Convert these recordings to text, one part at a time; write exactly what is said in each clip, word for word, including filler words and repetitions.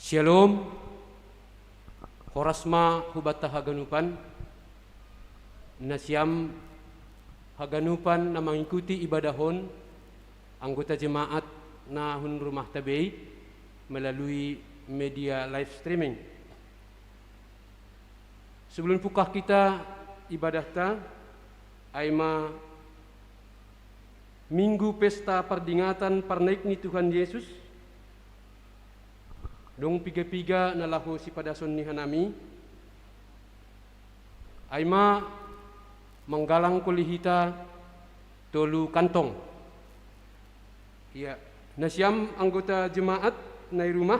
Shalom. Horas ma hubata haganupan. Nasiam haganupan na mangikuti ibadah on, anggota jemaat na hun rumah tabei melalui media live streaming. Sebelum pukah kita ibadah ta, ai ma minggu pesta pardingatan parnaik ni Tuhan Yesus, dong piga-piga na laho sipadason ni hanami, ai ma manggalang kolihita tolu kantong. Ia, nasiam anggota jemaat na i rumah,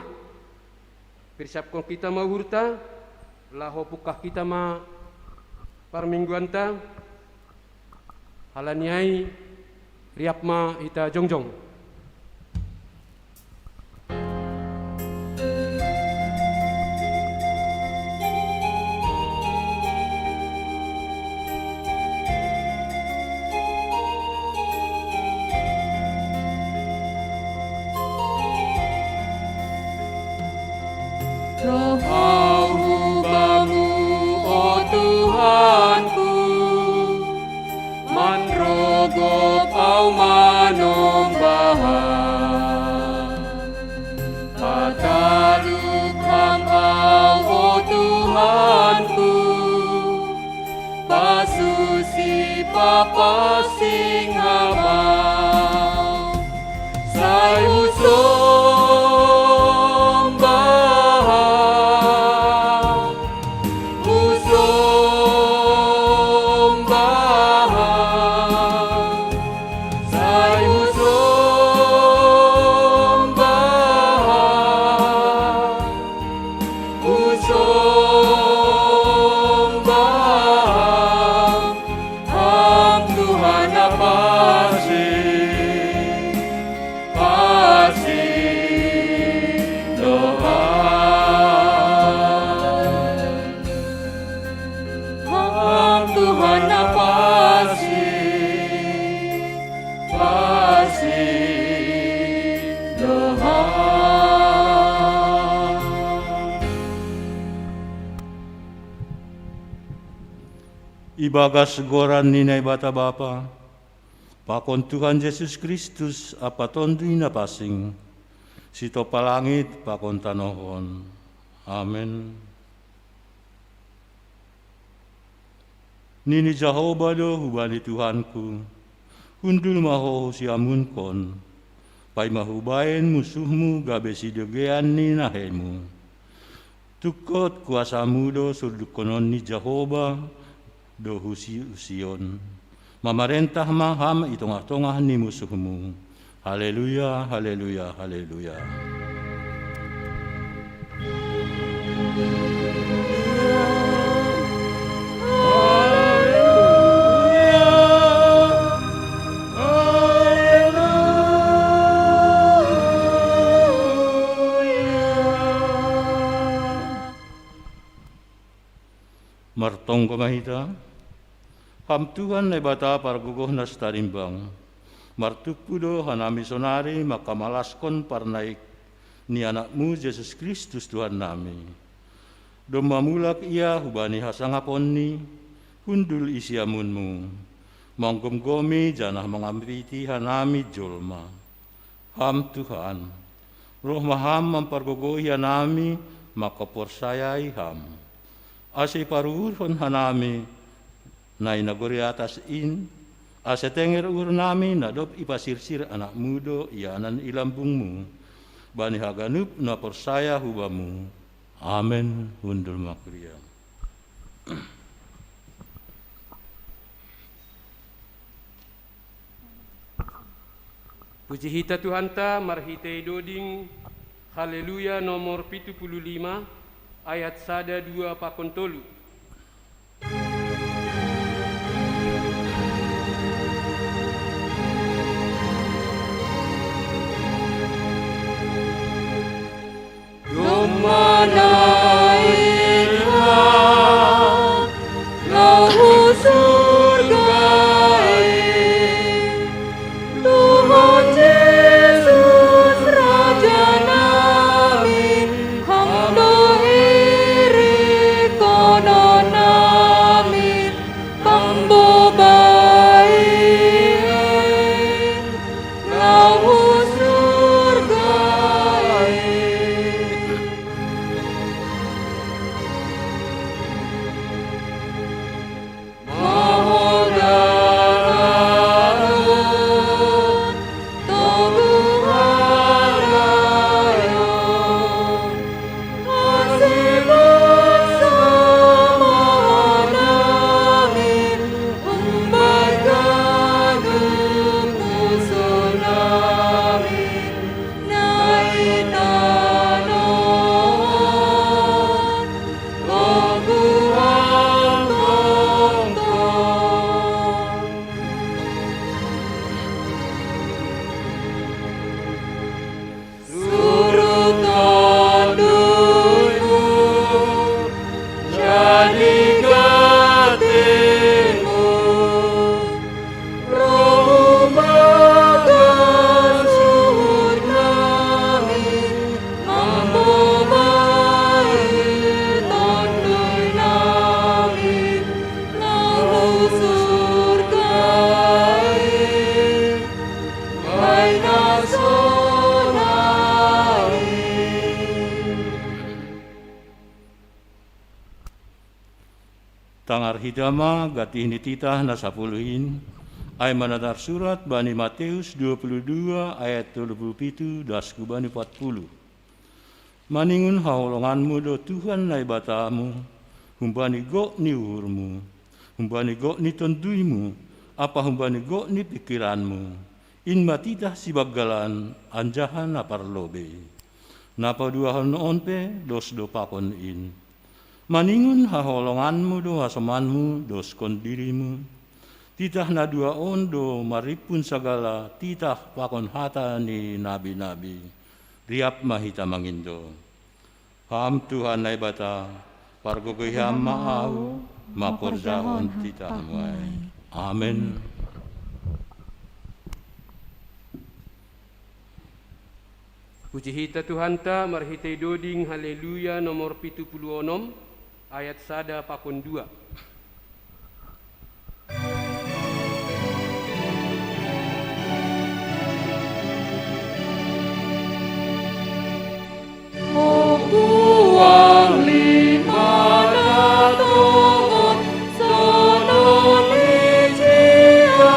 pirsapkon kita ma uhurta, laho pukah kita ma parmingguanta. Halani ai, riap ma hita jongjong. Roh au hu Bamu, o Tuhanku, manrogop au manombahan. Patalup Ham au, o Tuhanku, pasusi papansing Ham au. Sai husomba Ham, husomba Ham, sai husomba Ham, husomba Ham, Ham Tuhan na pasi, pasi do Ham. Ham Tuhan na pasi, pasi do Ham. Ibagas goran ni Naibata Bapa, pakon Tuhan Jesus Kristus ampa Tonduy Napansing, sitompa langit pakon tanoh on. Amen. Nini Jahowa do hubani Tuhanku: Hundul ma ho husiamunkon, paima hubahen musuhmu gabe sidogeian ni naheimu. Tungkot kuasamu do surdukkonon ni Jahowa do husi Sion. Mamarentah ma Ham i tongah-tongah ni musuhmu. Haleluya, haleluya, haleluya. Martonggo ma hita. Ham Tuhan Naibata pargogoh na sitarimbang, martumpu do hanami sonari mangkamalaskon parnaik ni Anak-Mu Jesus Kristus Tuhannami. Domma mulak Ia hubani hasangapon-Ni, hundul i siamunmu, manggomgomi janah mangampiti hanami jolma. Ham Tuhan, roh ma Ham mampargogohi hanami mangkaporsayai Ham, ase paruhurhon hanami na i nagori atas in, ase tenger uhurnami na dob ipasirsir Anak-Mu do ianan i lambung-Mu, bani haganup na porsaya hu Bamu. Amen. Hundul ma kuria. Puji hita Tuhanta marhitei doding Haleluya nomor pitu puluh lima, ayat sada, dua pakon tolu. Domma naik Ham laho hu surga i, Tuhan Jesus Raja nami, Ham Tangar hita ma gantih ni titah na sapuluh in, ai ma na tarsurat bani Matius dua puluh dua ayat tolu puluh pitu das hubani opat puluh. Maningon haholonganmu do Tuhan Naibatamu, humbani gok ni uhurmu, humbani gok ni tonduimu, ampa humbani gok ni pingkiranmu, in ma titah sibanggalan anjaha na parlobei. Na paduahon on pe dos do pakon in. Maningon haholonganmu do hasomanmu doskon dirimu. Titah na dua on do marimpun sagala titah pakon hata ni nabi-nabi. Riap ma hita mangindo. Ham Tuhan Naibata, pargogoi Ham ma ahu, mangkorjahon titahmu ai. Amen. Puji hita Tuhanta marhitei doding Haleluya nomor pitu puluh onom, ayat sada pakon dua. Huang lima na tongon sonon ijia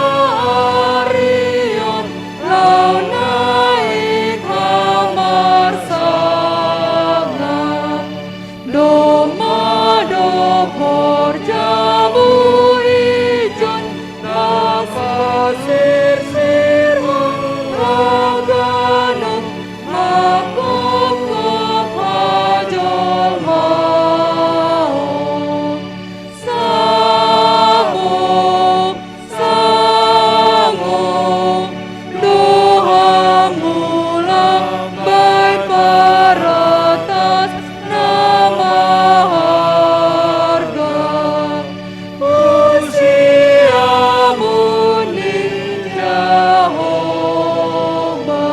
ari on, laho naik Ham marsangap. Domma dob horjamu ijon, na sasirsir haganup, mangkopkop hajolmaon. Sangap, sangap, do Ham mulak bahen paratas na maharga. Puji Ham, Jahowa.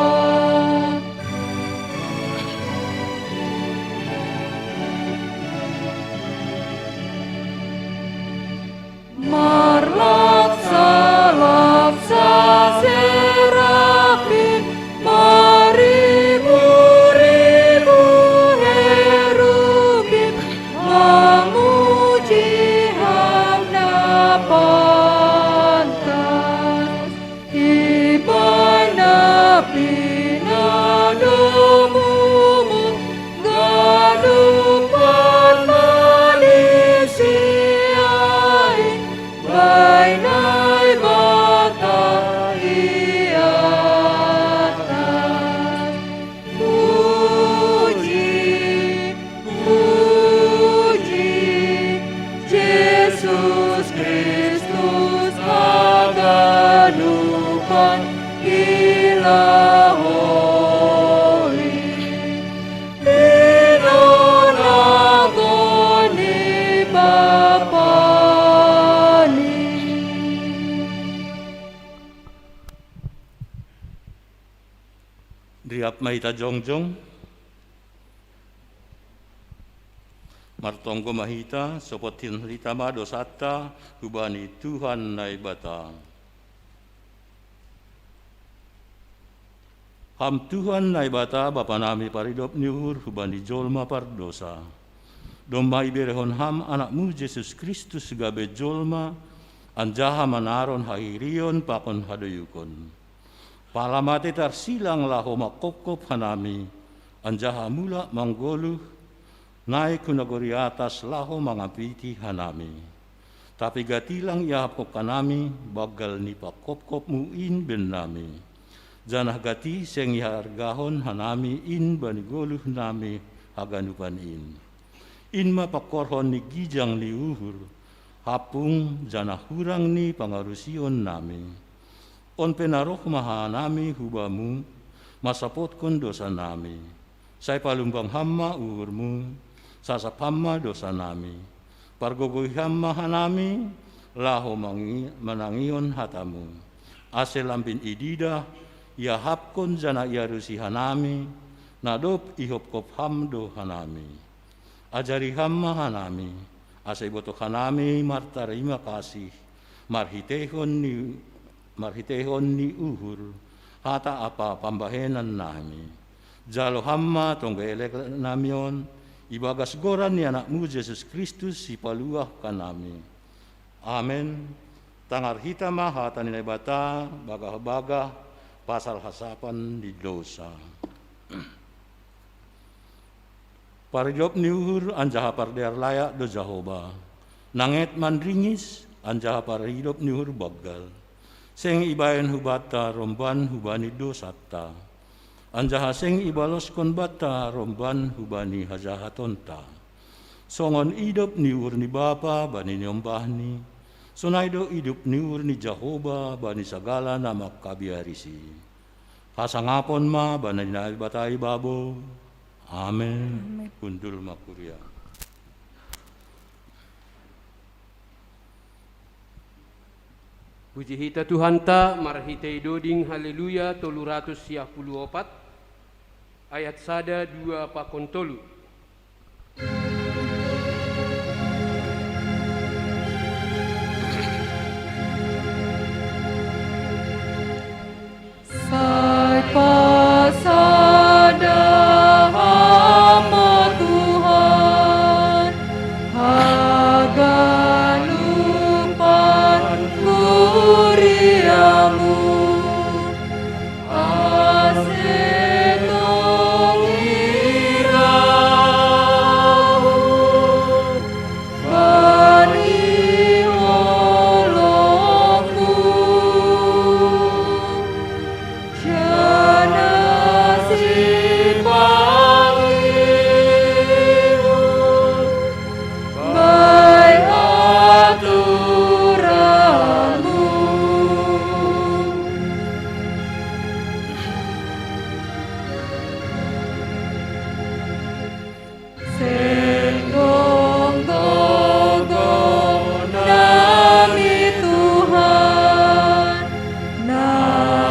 Marlapsa-lapsa serafim, maribu-ribu herubim, mamuji Ham na pantas. Ibaen na pinadomu, ganup parmalisian, baen Naibata i atas. Puji, puji, Jesus Kristus haganupan ilahoi. Pinonakon ni Bapa ni. Riap ma hita jongjong. Martonggo ma hita, sopothon hita ma dosanta hubani Tuhan Naibata. Ham Tuhan Naibata, Bapa nami paridop ni uhur hubani jolma pardosa. Domma iberehon Ham Anakmu Jesus Kristus gabe jolma, anjaha manaron hahirion pakon hadoyukon. Pala mate tarsilang laho mangkopkop hanami, anjaha mulak manggoluh, naik hu nagori atas laho mangampiti hanami. Tapi gati lang iahapkon hanami banggal ni pangkopkopmu in bennami. Janah gati seng ihargahon hanami in bani goluh nami haganupan in. In ma pangkorhon ni gijang ni uhur, hampung janah hurang ni pangarusion nami. On pe na roh ma hanami hu Bamu, mansapotkon dosanami. Sai palumbang Ham ma uhurMu, sasap Ham ma dosanami. Pargogoi Ham ma hanami, laho mangi-, manangihon hataMu. Ase lambin ididah, iahapkon janah iarusi hanami, na dob ihopkop Ham do hanami. Ajari Ham ma hanami, ase ibotoh hanami martarima kasih, marhiteihon ni, marhiteihon ni uhur, hata ampa pambahenan nami. Jalo Ham ma tonggo elek nami on, Ibagas goran ni Anakmu Jesus Kristus sipaluah hanami. Amen. Tangar hita ma hata ni Naibata bagah-bagah pasal hasapan ni dosa. Paridop ni uhur anjaha pardear layak do Jahowa. Nanget manringis, anjaha paridop ni uhur banggal. Seng ibahen hubanta romban hubani dosanta. Anjaha seng ibaloskon banta romban hubani hajahatonta. Songon idop ni uhur ni Bapa bani niombahni, sonai do idop ni uhur ni Jahowa bani sagala na mangkabiarisi. Hasangapon ma bani Naibata i babo. Amen. Amen. Hundul ma kuria. Puji hita Tuhanta marhitei doding Haleluya tolu ratus sia puluh opat, ayat sada, dua pakon tolu. Sai pasada Ham ma Tuhan, haganupan kuriamu, ase tong irahum bani holongmu. Janah sipangihu bae aturanmu. Seng dong gogo nami Tuhan, na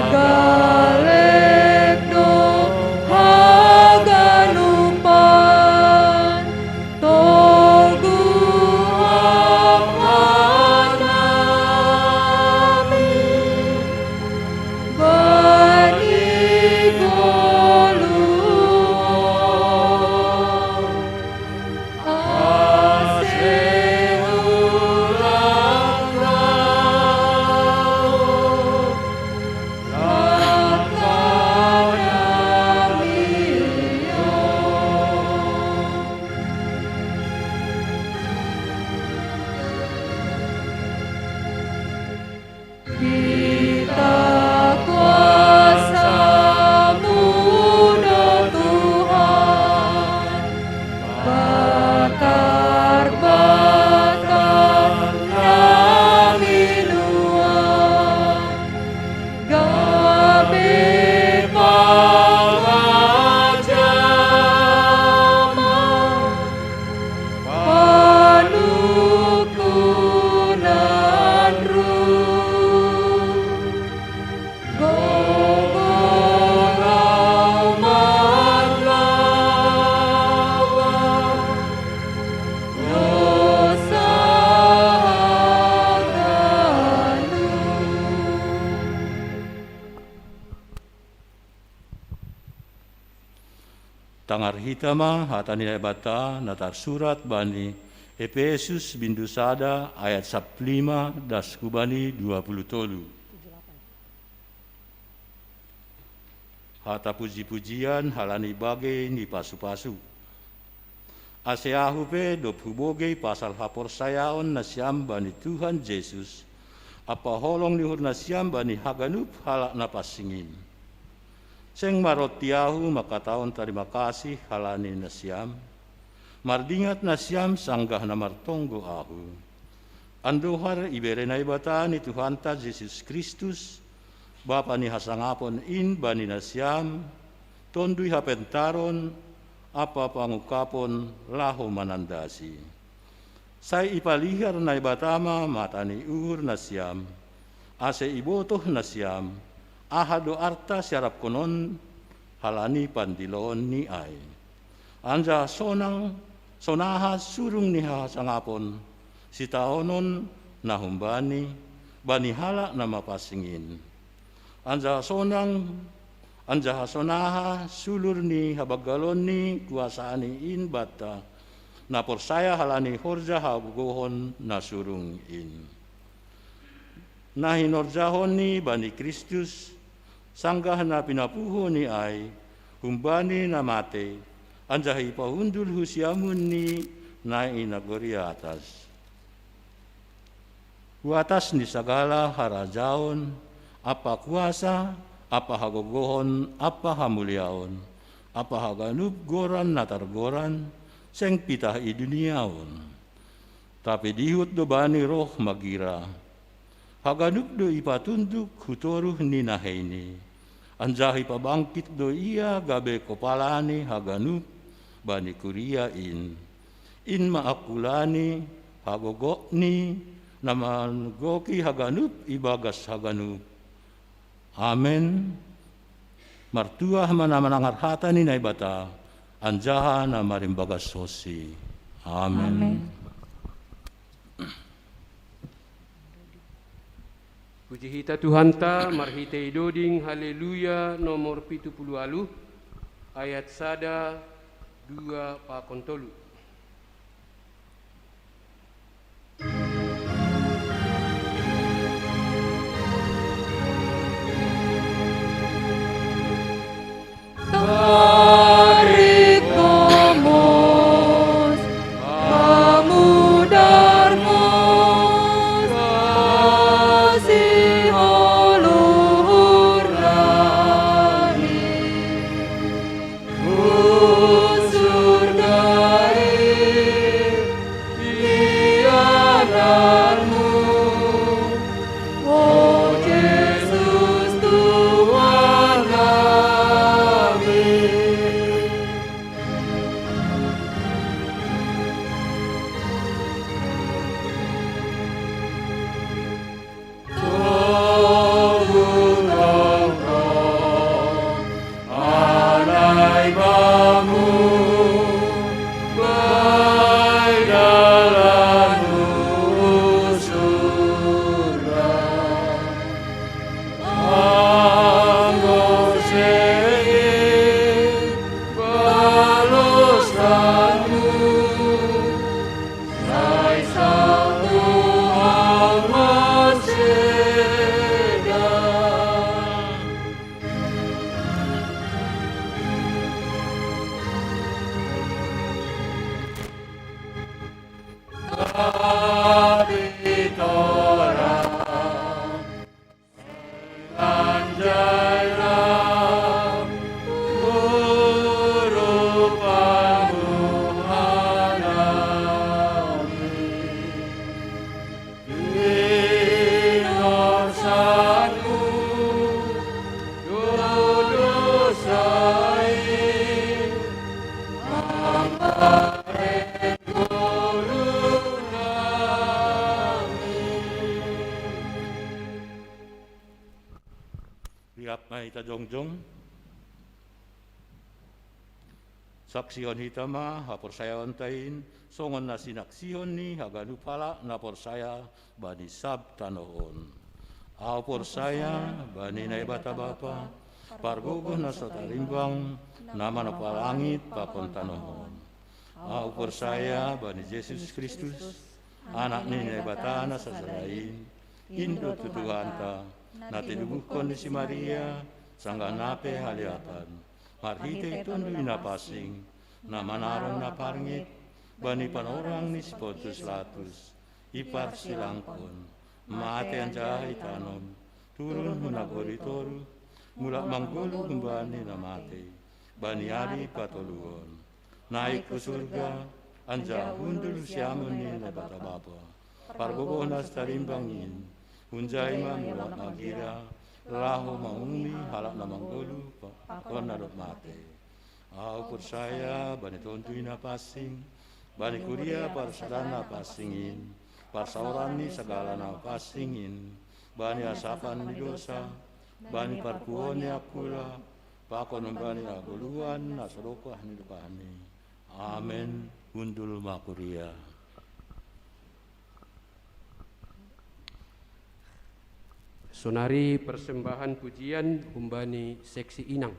galek do haganupan, toguh Ham hanami bani ngolu on, ase ulang laho langkah nami on. Hita kuasamu do Tuhan, bakar-bakar nami nuan, gabe pangajaman panukunan ru. Gogo Ham manlawan dosa haganup. Tangar hita ma hata ni Naibata na tarsurat bani Epesus bindu sada ayat sampulu lima das hubani dua puluh tolu. Hata puji-pujian halani bagei ni pasu-pasu. Ase ahu pe dob hubogei pasal haporsayaon nasiam bani Tuhan Jesus, ampa holong ni uhur nasiam bani haganup halak na pansing in. Seng maronti ahu mangkatahon tarima kasih halani nasiam, mardingat nasiam sanggah na martonggo ahu. Andohar ibere Naibata ni Tuhanta Jesus Kristus, Bapa ni hasangapon in bani nasiam, Tonduy hapentaron ampa pangungkapon laho manandasi. Sai ipalihar Naibata ma mata ni uhur nasiam, ase ibotoh nasiam, aha do arta siarapkon on halani pandiloonni ai. Anjaha sonang, sonaha surung ni hasangapon, sitaonon na humbani, bani halak na mapansing in. Anjaha sonang Anjaha sonaha sulur ni habanggalon ni kuasaNi in banta, na porsaya halani horja hagogohon na surung in. Na hinorjahonNi bani Kristus, sanggah na pinapuhoNi ai humbani na matei, anjaha ipahundul hu siamunNi na i nagori atas. Hu atas ni sagala harajaon, ampa kuasa, ampa hagogohon, ampa hamuliaon, ampa haganup goran na targoran, seng pitah i dunia on. Tapi dihut do bani roh magira. Haganup do ipatunduk hu toruh ni naheini. Anjaha ipabangkit do ia gabe kopala ni haganup bani kuria in. In ma angkulani, hagogokni, na manogoki haganup ibagas haganup. Amen. Martuah ma na manangar hata ni Naibata, anjaha na marimbagas sonsi. Amen. Amen. Puji hita Tuhanta marhitei doding Haleluya nomor pitu puluh alu, ayat sada, dua pakon tolu. Tarik gomos, pamudar mos, kasih luhur nami. Hu surga i iananmu, O Jesus Tuhan nami. Tunggu tongtong, anai bamu, bai dalanmu surga. Anggo sengit balosanmu, sai satu hawa seda. Tapi torang Rap ma hita jongjong. Saksihon hita ma haporsayaonta in, songon na sinaksihon ni haganup halak na porsaya bani sab tanoh on. Ahu porsaya bani Naibata Bapa, pargogoh na so tarimbang, na manopa langit pakon tanoh on. Ahu porsaya bani Jesus Kristus, Anak ni Naibata na sasada in, in do tu Tuhanta, na tinubuhkon ni si Maria, sanggah na pe haliatan, marhitei Tonduy Napansing, na manaron na parngit, bani panorang ni si Pontius Latus, iparsilangkon, mate anjaha itanom, turun hu nagori toruh, mulak manggoluh humbani na matei, bani ari patoluhon. Naik hu surga, anjaha hundul hu siamun ni Naibata Bapa. Pargogoh na so tarimbang in, hunjai ma mulak magira, laho mangumumi halak na manggoluh, pakon na dob mate. Ahu porsaya bani Tonduy Napansing, bani kuria parsadaan na pansing in, parsaoran ni sagala na pansing in, bani asapan ni dosa, bani parpuhoon ni angkula, pakon humbani hagoluhan na so dokah ni dokahni. Amen. Hundul ma kuria. Sonari persembahan pujian humbani seksi inang.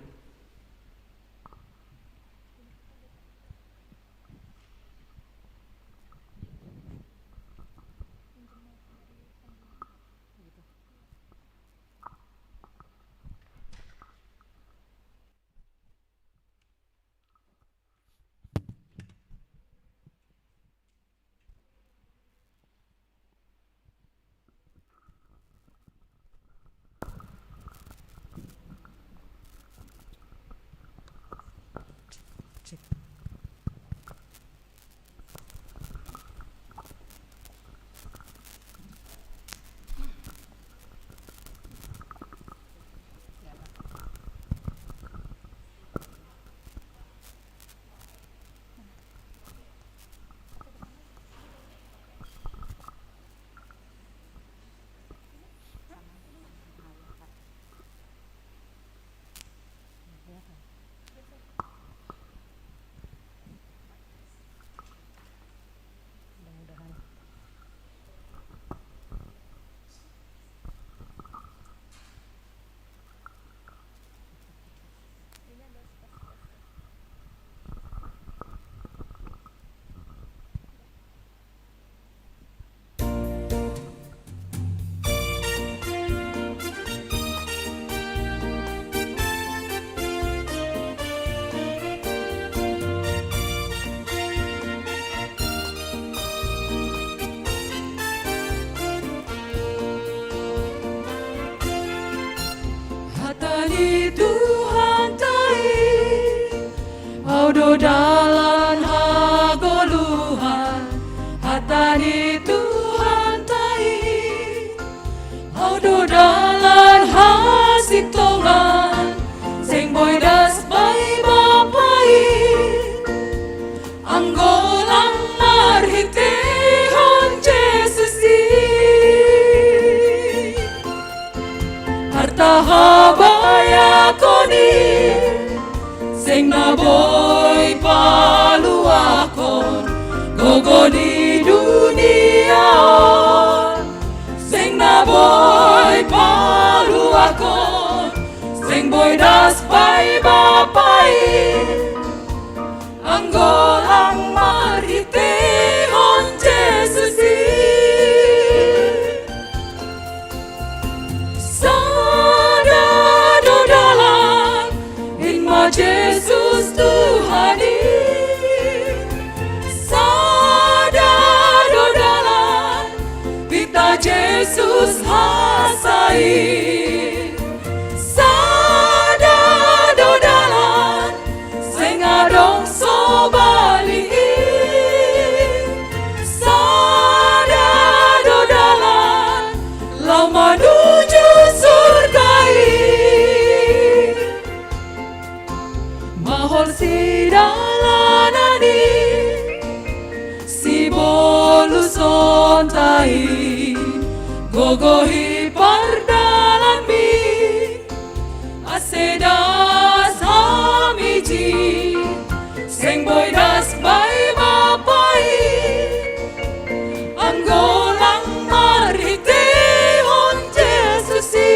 Hata ni Tuhan tai, au do dalan hagoluhan. Hata ni Tuhan tai, au do dalan hasintongan. Seng boi das bai Bapa i, anggo lang marhiteihon Jesus i. Arta habayakon i seng na boi paluahon gogo ni dunia on. Seng na boi paluahon, seng boi das bai Bapa i, anggo lang marhiteihon Jesus i. Sada do dalan, in ma Jesus Tuhan i. Sada do dalan, pinta Jesus hasa i. Sada do dalan, seng adong so bali i. Sada do dalan, laho manuju surga i. Maol sidalanan i, sibolusonta i, gogohi pardalanmi, ase das hami i, seng boi das bai Bapa i, anggo lang marhiteihon Jesus i.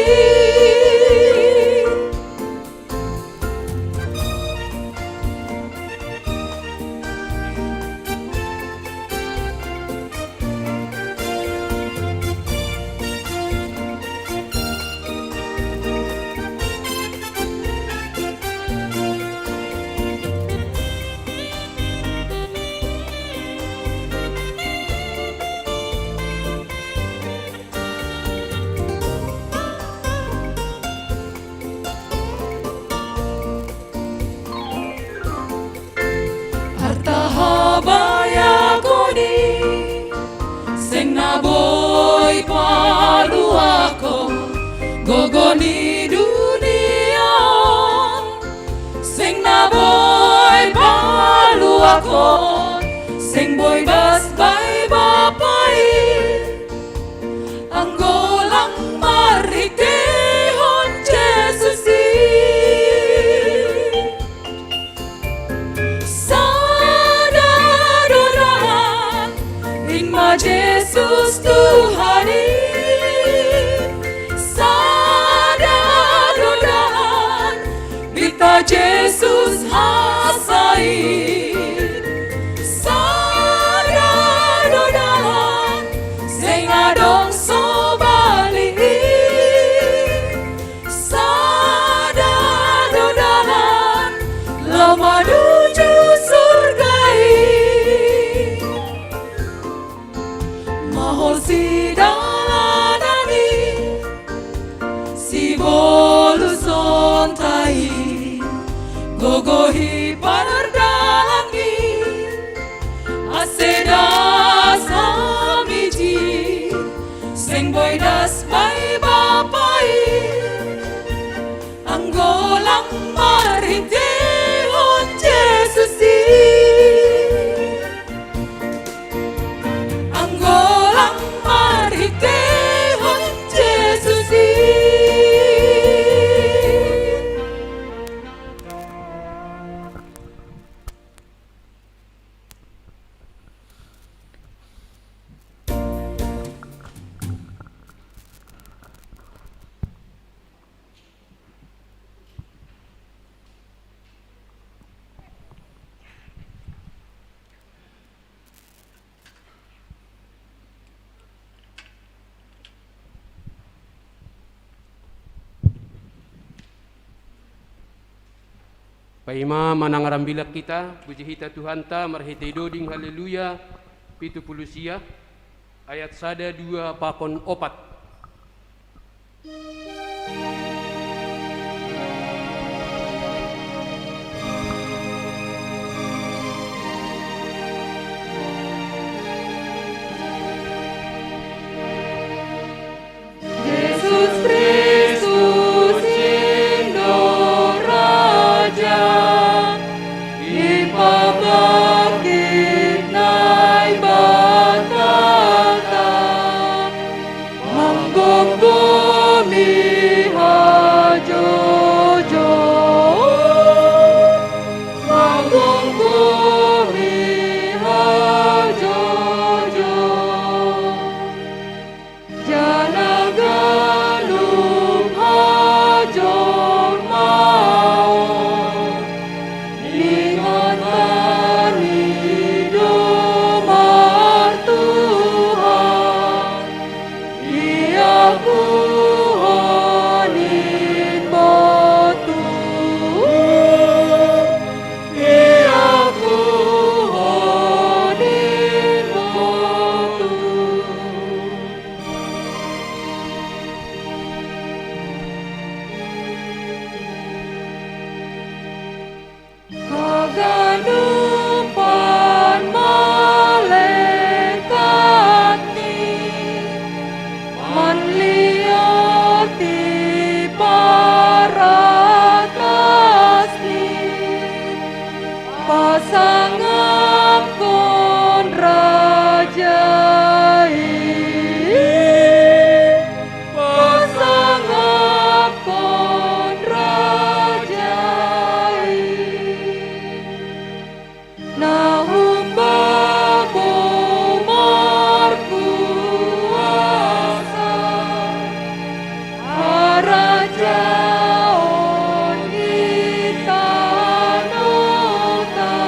Arta habayakon i, seng na boi paluahon gogo ni dunia on. Seng na boi paluahon, seng boi das bai Bapa i, anggo lang marhiteihon Jesus i. Sada do dalan, in ma Jesus Tuhan i. Sada Paima manangarambilak hita, puji hita Tuhanta marhitei doding Haleluya pitu puluh sia, ayat sada, dua, pakon opat. Jesus Kristus Indo Raja, ipabangkit nai Batata, manggomgomi hajojo, manggomgomi hajojo. Jala ganup hajomao, ningon tanido martuhan, ia kuhonin botu, ia kuhonin botu. Haganupan malekat ni manlioti paratas ni, pasangapkon Raja i, pasangapkon Raja i. Na humbabo markuasa, harajaon di tanoh ta,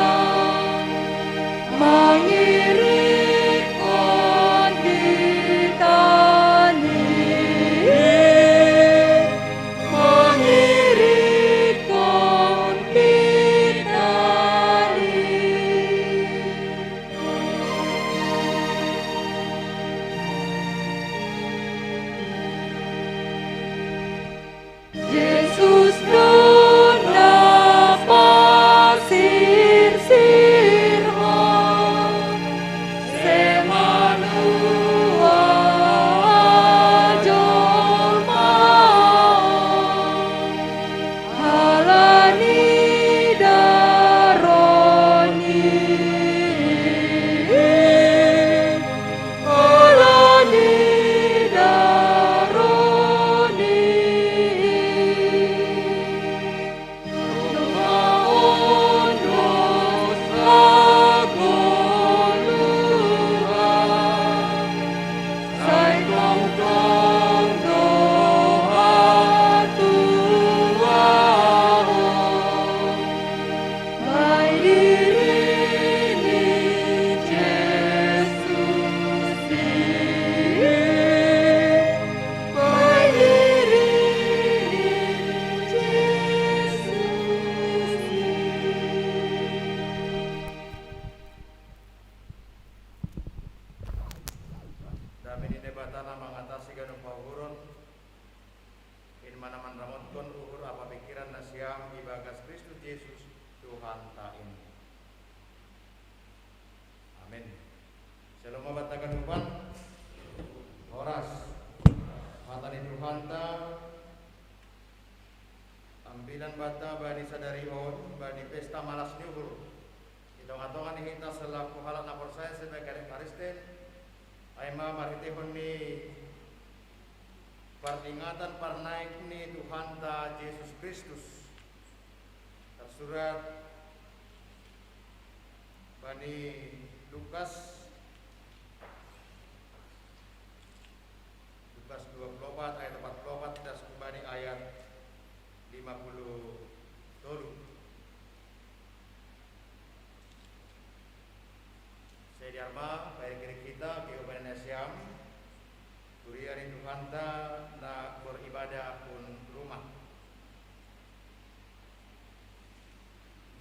mangirikkon hita ni, mangirikkon hita ni. Jesus dona pasirsir ho, semanua jolma, halani daroh ni, halani daroh ni. Tuhan dosa golongan, sai tongtong doha Tuhan. Bai diri ni Jesus i, bai diri ni Jesus i. Dame ni Debata na mangatasi ganup hauhuron, in ma na manramotkon uhur ampa pingkiran nasiam ibagas Kristus Jesus, Tuhanta in. Amin. Syalom ma banta ganupan. Horas. Hata ni Tuhanta ambilan banta bani sadari on, bani pesta malas ni uhur. Di tonga-tonga ni hita selaku halak na porsaya sebagai halak Kristen, ai ma marhiteihon ni partingatan parnaek ni Tuhanta Jesus Kristus. Tarsurat bani Lukas, Lukas dua puluh opat ayat empat puluh opat, das bani ayat lima puluh tolu. Sai dear ma, pairiki-riki hita, kekepanan nasiam, kuria ni Tuhanta na beribadah hun rumah.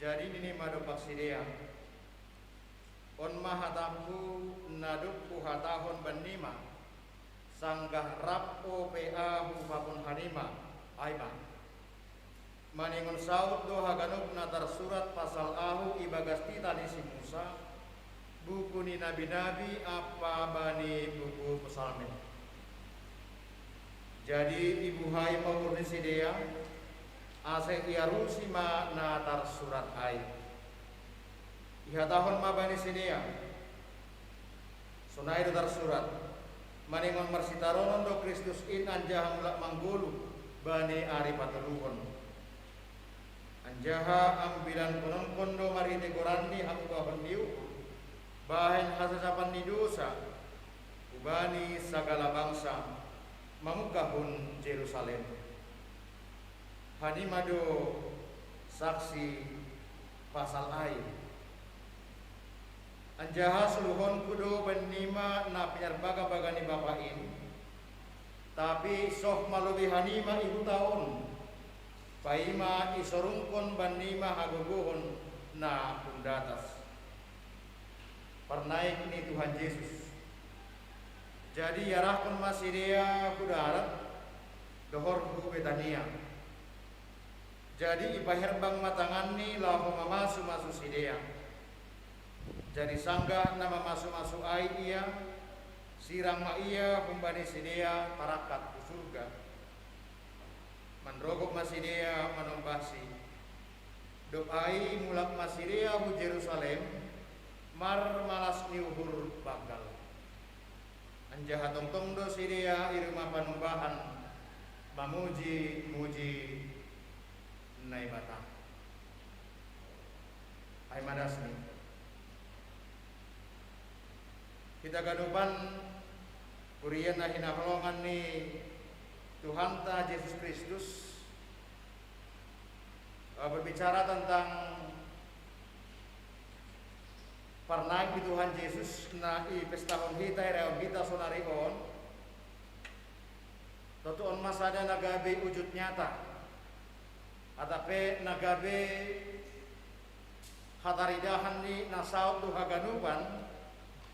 Jadi nini ma dompak sidea: On ma hatangku na dob huhatahon bannima, sanggah rap ope ahu pakon hanima, ai ma: Maningon saud do haganup na tarsurat pasal ahu ibagas titah ni si Musa, buku ni nabi-nabi ampa bani buku Psalmen. Jadi ibuhai ma uhur ni sidea, ase iarusi ma na tarsurat ai. Ihatahon ma bani sidea: Sonai do tarsurat: Maningon marsitaronon do Kristus in anjaha mulak manggoluh bani ari patoluhon. Anjaha ambilankononkon do marhitei goranni hamubahon ni uhur, bahen hasasapan ni dousa hubani sagala bangsa, mamungkah hun Jerusalem. Hanima do saksi pasal ai. Anjaha suluhonku do bannima na pinarbaga-baga ni Bapa in, tapi soh ma lobei hanima i huta on, paima isorungkon bannima hagogohon na hun datas. Parnaik ni Tuhan Jesus. Jadi iarahkon ma sidea hu darat, dohor hu Betania. Jadi ipaherbang ma tanganni laho mamasu-masu sidea. Jadi sanggah na mamasu-masu ai ia, sirang ma ia humbani sidea tarangkat hu surga. Manrogop ma sidea manombahsi. Dob ai mulak ma sidea hu Jerusalem, marmalas ni uhur banggal. Anjaha tongtong do sidea i rumah panumbahan mamuji-muji Naibata. Ai ma dasni. Hita ganupan kuria na hinaholongan ni Tuhanta Jesus Kristus, eh, berbicara tentang parnaik ni Tuhan Jesus na ipestahon hita, irayahon hita sonari on. Tontu on ma sada na gabe ujud nyata, atap pe na gabe hataridahan ni na saud tu haganupan,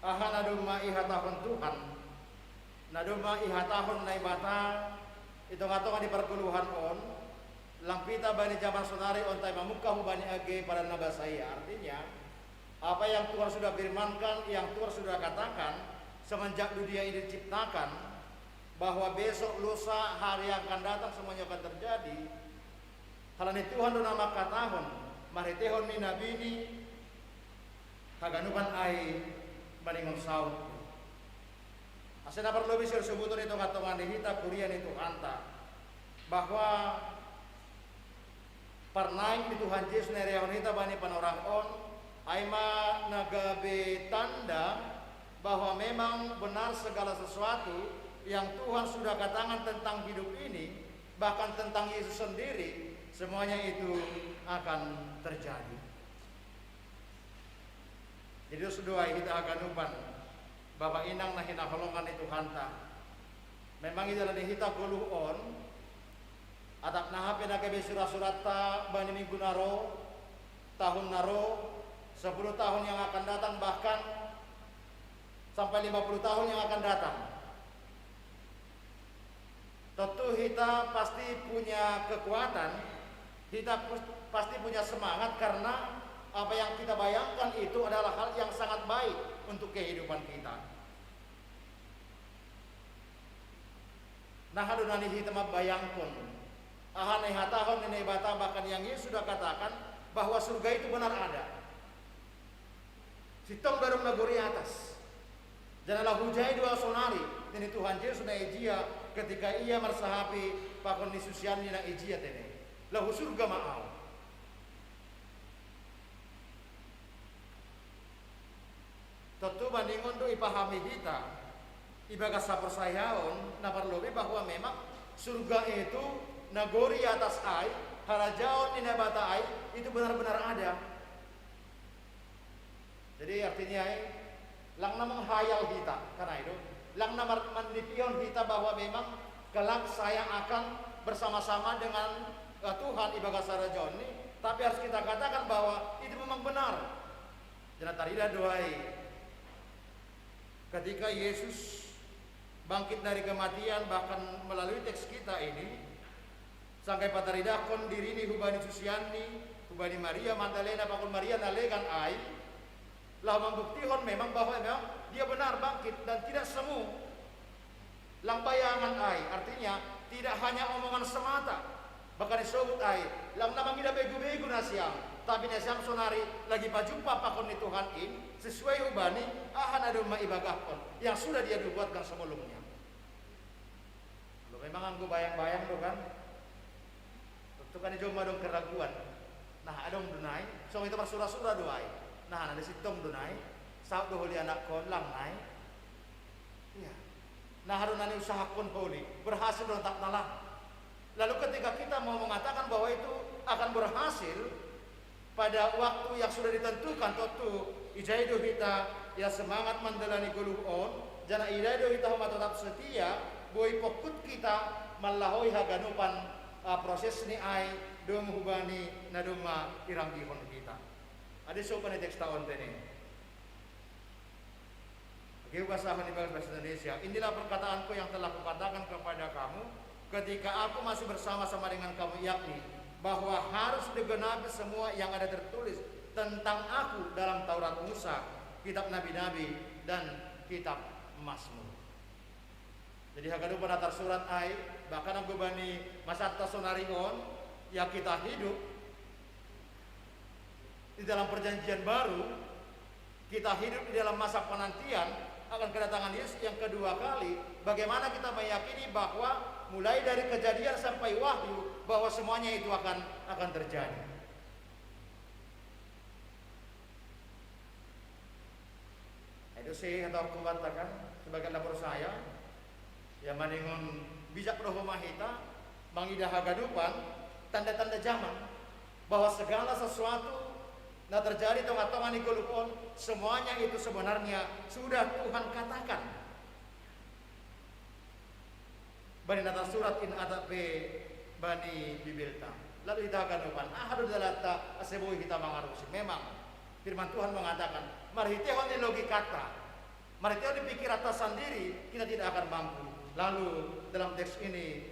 aha na domma ihatahon Tuhan, na domma ihatahon Naibata i tongah-tongah ni pargoluhan on, lang pitah bani jaman sonari on tai mamungkah hubani age padan na basa ia. Artinya, apa yang Tuhan sudah firmankan, yang Tuhan sudah katakan semenjak dunia ini diciptakan, bahwa besok, lusa, hari yang akan datang, semuanya akan terjadi. Halani Tuhan do na mangkatahon marhiteihon ni nabini, haganupan ai maningon saud. Ase na parlobei sirsumbuton i tongah-tongah ni hita kuria ni Tuhanta, bahwa parnaik ni Tuhan Jesus na irayahon hita bani panorang on, ai ma na gabe tanda bahwa memang benar segala sesuatu yang Tuhan sudah katakan tentang hidup ini, bahkan tentang Yesus sendiri, semuanya itu akan terjadi. Jadi, saudara, hita haganupan, bapa inang na hinaholongan ni Tuhanta. Memang i dalan ni hita goluh on, atap na hape na gabe surat-suratta bani minggu na ro, tahun na ro, sepuluh tahun yang akan datang, bahkan sampai lima puluh tahun yang akan datang. Tentu hita pasti punya kekuatan, hita pus-, pasti punya semangat karena apa yang kita bayangkan itu adalah hal yang sangat baik untuk kehidupan kita. Nah, aha do na nihita mambayangkon aha na ihatahon ni Naibata, bahkan yang Yesus sudah katakan bahwa surga itu benar ada. Sintong do adong nagori atas. Janah laho hujai do ahu sonari, nini Tuhan Jesus na ijia, ketika ia marsahapi pakon ni susianni na ijia tene. Laho hu surga ma ahu. Tentu maningon do ipahami hita ibagas haporsayaon na parlobei bahwa memang surga itu, nagori atas ai, harajaon ni Naibata ai, itu benar-benar ada. Jadi artinya ai, lang na menghayal hita, karena itu, lang na mar-, manipihon hita bahwa memang kelak saya akan bersama-sama dengan, eh, Tuhan ibagas harajaonni, Tapi harus kita katakan bahwa itu memang benar. Jangan tarida do ai. Ketika Yesus bangkit dari kematian, bahkan melalui teks kita ini, sangkai pataridahon dirini hubani susianni, hubani Maria Magdalena pakon Maria na legan ai, laho mambuktihon memang bahwa memang dia benar bangkit dan tidak semu. Lang bayangan ai, artinya tidak hanya omongan semata. Bahkan disebut ai, lang na mangida begu-begu nasiam, tapi nasiam sonari lagi pajumpa pakon ni Tuhan in, sesuai hubani aha na domma ibagahon, yang sudah dia nubuatkan sebelumnya. Lo memang anggo bayang-bayang do kan? Tentu kan jomma adong keraguan. Nah, adong do nai, songon ita marsura-sura do ai. Nah, na disintong do nai, saut do holi anakkon, lang nai. Iya. Nah, harus nani usahakan holi, berhasil do tak nalah. Lalu ketika kita mau mengatakan bahwa itu akan berhasil pada waktu yang sudah ditentukan, tentu ijai do hita ia semangat mandalani goluh on, janah ijai do hita homa tetap setia, boi pongkut kita mallahoi haganupan, ah, proses ni ai, domu hubani na domma iranggihon hita. Adi sopan ni teks ta on tene. Oke, bahasa apa nih, bahasa Indonesia? Inilah perkataanku yang telah kukatakan kepada kamu ketika aku masih bersama-sama dengan kamu, yakni bahwa harus digenapi semua yang ada tertulis tentang aku dalam Taurat Musa, kitab nabi-nabi, dan kitab Mazmur. Jadi haganupan na tarsurat ai, bahkan anggo bani masanta sonari on, ya kita hidup di dalam perjanjian baru, kita hidup di dalam masa penantian akan kedatangan Yesus yang kedua kali. Bagaimana kita meyakini bahwa mulai dari kejadian sampai wahyu, bahwa semuanya itu akan, akan terjadi? Itu sih atau kuat kan, sebagai lapor saya, ya maningon bijak roh mahita, mangida haganupan, tanda-tanda zaman, bahwa segala sesuatu na terjadi tonga-tonga ni goluh on, semuanya itu sebenarnya sudah Tuhan katakan. Bani na tarsurat in atap pe bani Bibelta. Lalu ita haganupan, aha do dalanta ase boi hita mangarusi? Memang, firman Tuhan mengatakan, marhitehon ni logikata, marhitehon ni pikiranta sandiri, kita tidak akan mampu. Lalu dalam teks ini,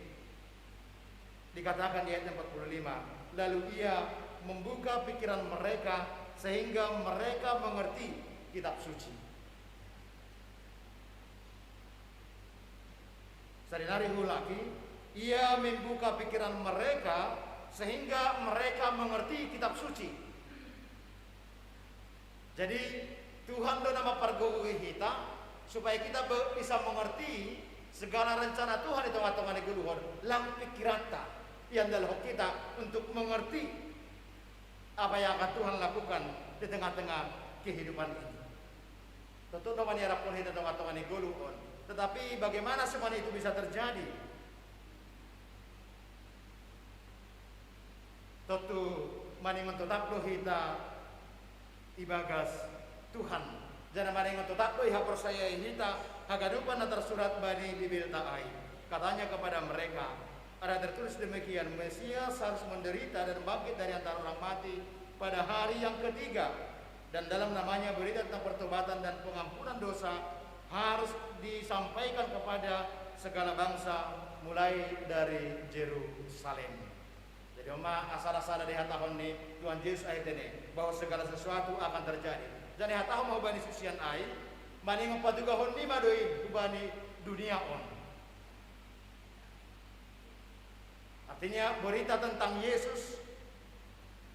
dikatakan di ayat empat puluh lima, lalu ia membuka pikiran mereka sehingga mereka mengerti kitab suci. Sarinari huulaki, ia membuka pikiran mereka sehingga mereka mengerti kitab suci. Jadi Tuhan do na mampargogoi hita supaya kita bisa mengerti segala rencana Tuhan di tengah-tengah ni goluh on, lang pikiranta iandalhon kita untuk mengerti apa yang akan Tuhan lakukan di tengah-tengah kehidupan ini. Tentu nama ni harapkan hita tengah-tengah ni goluh on. Tetapi bagaimana semuanya itu bisa terjadi? Tentu maningon tetap do hita ibagas Tuhan. Jangan maningon tetap do iha percaya hita haganupan na tersurat bani Bibelta ai. Katanya kepada mereka, ada tertulis demikian, Mesias harus menderita dan bangkit dari antara orang mati pada hari yang ketiga. Dan dalam namanya berita tentang pertobatan dan pengampunan dosa harus disampaikan kepada segala bangsa mulai dari Jerusalem. Jadi ma asal-asal dari hatahon ni Tuhan Yesus ai tene bahwa segala sesuatu akan terjadi. Jadi hatahon mau bani susian ai, maningon patugahon ni madoi bani dunia on. Artinya berita tentang Yesus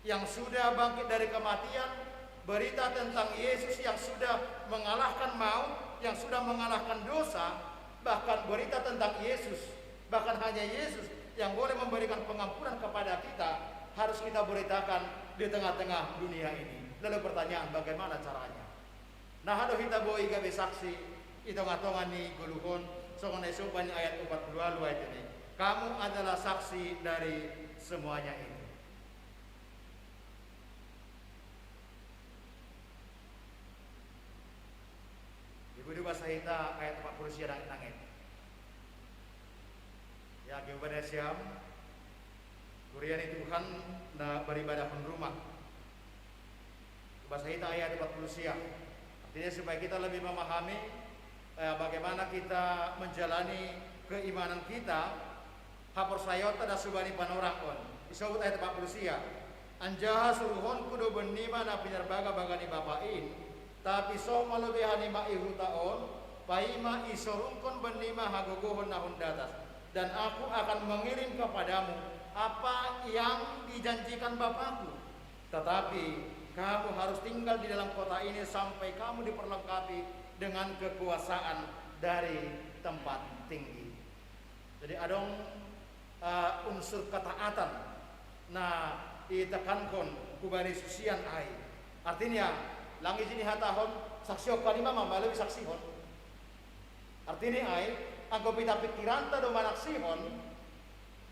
yang sudah bangkit dari kematian, berita tentang Yesus yang sudah mengalahkan maut, yang sudah mengalahkan dosa, bahkan berita tentang Yesus, bahkan hanya Yesus yang boleh memberikan pengampunan kepada kita, harus kita beritakan di tengah-tengah dunia ini. Lalu pertanyaan, bagaimana caranya? Nah, aha do hita boi gabe saksi i tengah-tengah ni goluh on, songon na isopan ni ayat empat puluh walu ayat ini. Kamu adalah saksi dari semuanya ini. Ibu di bahasa hita ayat empat puluh sia nangit-nangit. Ya, gimana siam? Kuria ni Tuhan na baribadah hong rumah. Bahasa kita ayat empat puluh sia. Artinya supaya kita lebih memahami eh, bagaimana kita menjalani keimanan kita, haporsayota na subani panorang on. Isobut ayat empat puluh sia. Anjaha suruhonku do bennima na pinarbaga-baga ni Bapa in, tapi so malobe hanima i huta on, paima isorungkon bennima hagogohon na hun datas, dan aku akan mengirim kepadamu apa yang dijanjikan Bapakku. Tetapi kamu harus tinggal di dalam kota ini sampai kamu diperlengkapi dengan kekuasaan dari tempat tinggi. Jadi adong uh, unsur ketaatan na itekankon kubani susian ai. Artinya, lang ijin ihatahon saksi oka lima mamalo saksihon. Artinya ai, anggo pita pikiranta do manaksihon,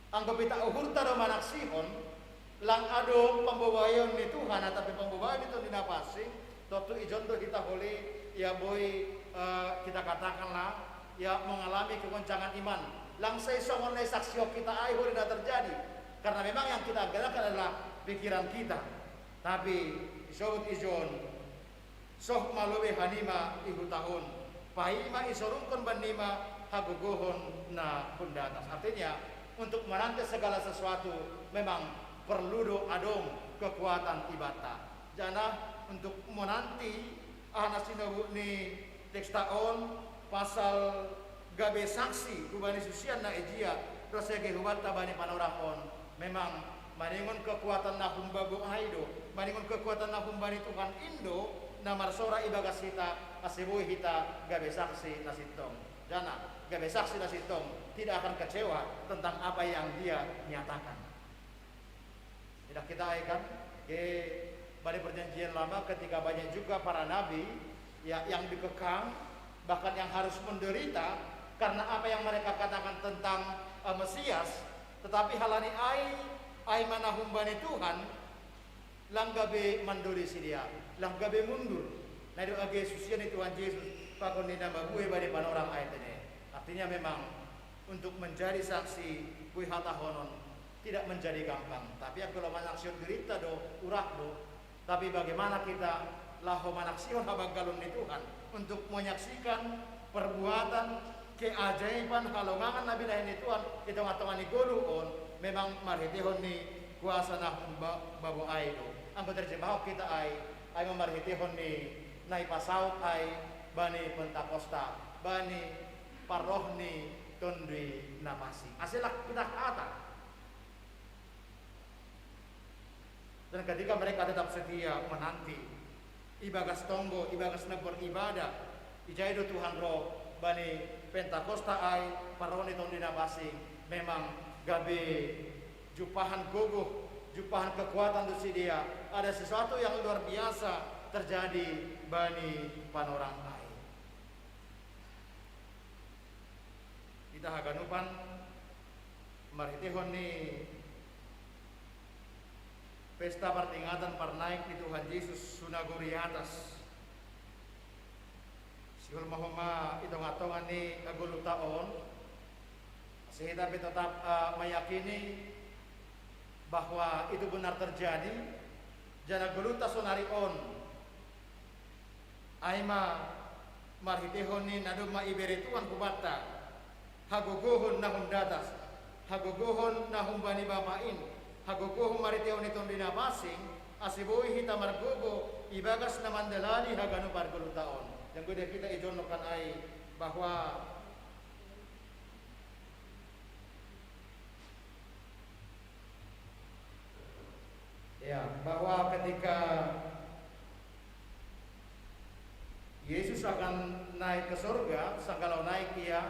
anggo pita uhurta do manaksihon, lang adong pambobayon ni Tuhan, atapi pambobayon ni Tuhan di napasing, tontu ijon do hita holi, ya boi eh, kita katakanlah, ya mengalami kegoncangan iman. Lang sai songon na isaksihon kita ai holi na terjadi. Karena memang yang kita andalkan adalah pikiran kita. Tapi isobut ijon, soh malobe hanima i huta on, paima isorungkon bannima hagogohon na hun datas. Artinya, untuk menanti segala sesuatu memang perlu do adong kekuatan ibanta. Janah untuk menanti aha na sinobut ni teksta on pasal gabe saksi hubani susian na ijia, ro sege hubanta bani panorang on. Memang maningon kekuatan na humbabo ai do, maningon kekuatan na humbani Tuhan in do na marsora ibagas hita, ase boi hita gabe saksi na sintong. Janah gabe saksi na sintong tidak akan kecewa tentang apa yang dia nyatakan. Tidak kita ai kan, ke balik perjanjian lama ketika banyak juga para nabi ya, yang dikekang, bahkan yang harus menderita karena apa yang mereka katakan tentang uh, Mesias. Tetapi halani ai, ai manahumbani Tuhan, lang gabe mandori sidea, lang gabe mundur. Na do age susian ni Tuhan Yesus pakon ni na mabue bani panorang ai tene. Artinya memang untuk menjadi saksi, kui hatahonon tidak menjadi gampang. Tapi anggo lo manaksihon dirinta do, urah do. Tapi bagaimana kita laho manaksihon habanggalon ni Tuhan untuk menyaksikan perbuatan keajaiban halongangan na binahen ni Tuhan di tonga-tonga ni goluh on, memang marhitehon ni kuasa na babo ai do. Anggo terjemahon kita ai, ai marhitehon ni na ipasaut ai bani Pentakosta, bani parroh ni Tonduy Napasing. Ase lak pitah hata. Dan ketika mereka tetap setia menanti ibagas tonggo, ibagas negor ibadah, ijai do Tuhan ro bani Pentakosta ai, parroh ni Tonduy Napasing, memang gabe jumpahan gogoh, jumpahan kekuatan tu sidea. Ada sesuatu yang luar biasa terjadi bani panorang ai. Kita haganupan marhitehon ni pesta partingatan parnaek ni Tuhan Yesus tu nagori atas. Sihol ma homa i tonga-tonga ni goluhta on, ase hita pe tetap uh, meyakini bahwa itu benar terjadi, janah goluhta sonari on ai ma marhitehon ni na domma ibere Tuhan hubanta, hagogohon na hun datas, hagogohon na humbani Bapa in, hagogohon marhitehon ni Tonduy Napasing, ase boi hita margogoh ibagas na mandalani haganup pargoluhta on. Yang beda kita ijonokkan ai bahwa Ya, bahwa ketika Yesus akan naik ke sorga, sangkalo naik ia,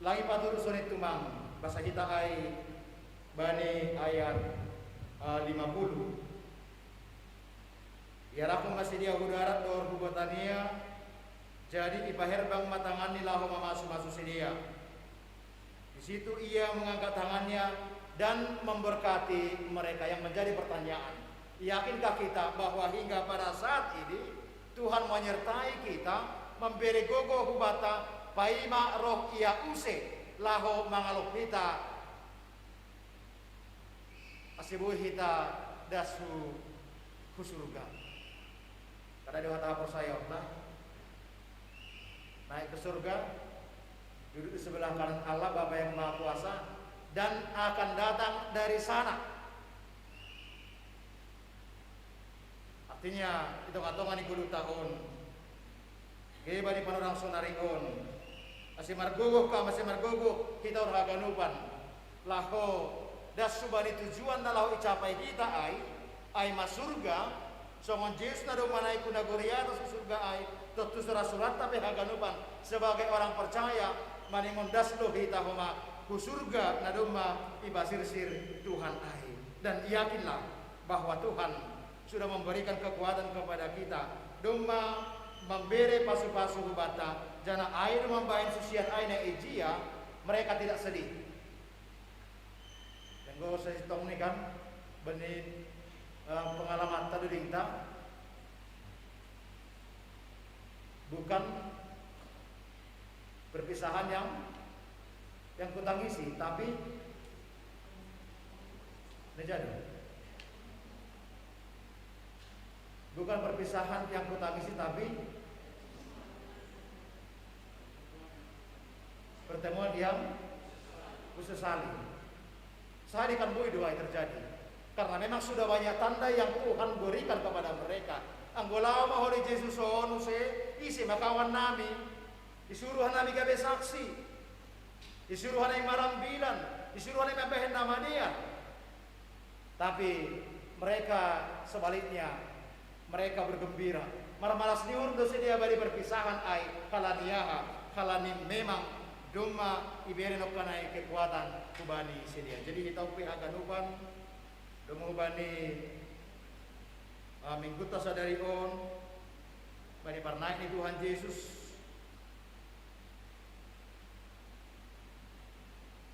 lagi paturuson itu mang, bahasa kita ai bani ayat uh, lima puluh. Iarahon ma sidea hu darat dohor hu Betania, jadi ipaherbang ma tanganni laho mamasu-masu sidea. Di situ ia mengangkat tangannya dan memberkati mereka. Yang menjadi pertanyaan, yakinkah kita bahwa hingga pada saat ini Tuhan menyertai kita, memberi gogo hubata, paima roh ia use laho mangalop hita? Asi boi hita das hu surga. Kada dewa ta percaya, nah, naik ke surga, duduk di sebelah kanan Allah, Bapa yang Maha Kuasa, dan akan datang dari sana. Artinya, itong-atongan ni golu taon, geba di panorang sonari on, asi margogoh ka, asi margogoh hita haganupan laho das hubani tujuan na laho icapai hita ai, ai ma surga. Songon Jesus na domma naik hu nagori atas hu surga ai, tontu surat-suratta pe haganupan sebagai orang percaya maningon das do hita homa hu surga na domma ipasirsir Tuhan ai. Dan yakinlah bahwa Tuhan sudah memberikan kekuatan kepada kita, domma mambere pasu-pasu hubanta, janah ai do mambahen susian ai na ijia, mereka tidak sedih. Denggo sasintong ni kan, bani, eh, pengalaman tadi dengta, bukan perpisahan yang, yang kutangisi, tapi na jadi. Bukan perpisahan yang kutangisi, tapi pertemuan yang kusesali. Sahali kan boi do ai terjadi. Karena memang sudah banyak tanda yang Tuhan berikan kepada mereka. Anggo laho ma holi Jesus on use, ise ma kawan nami? Isuruh nami gabe saksi. Isuruh nami marambilan. Isuruh nami mambahen na madear. Tapi mereka sebaliknya, mereka bergembira. Marmalas ni uhur do sidea bani perpisahan ai, halani aha? Halani memang domma ibere nongkan ai kekuatan hubani sidea. Jadi hita pe haganupan, domma hubani, ah, minggunta sadari on, bani parnaek ni Tuhan Jesus,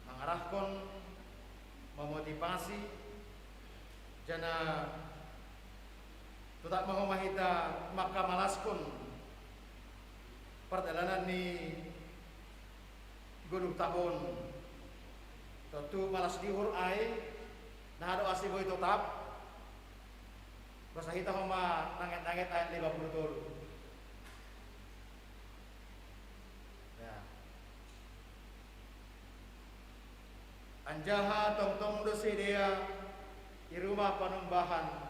mangarahkon, memotivasi, janah totap ma homa hita mangkamalaskon pardalanan ni goluhta on. Tontu malas ni uhur ai, na adong asi boi totap, basa hita homa nanget-nanget ayat lima puluh tolu. Ya. Anjaha tongtong do sidea i rumah panumbahan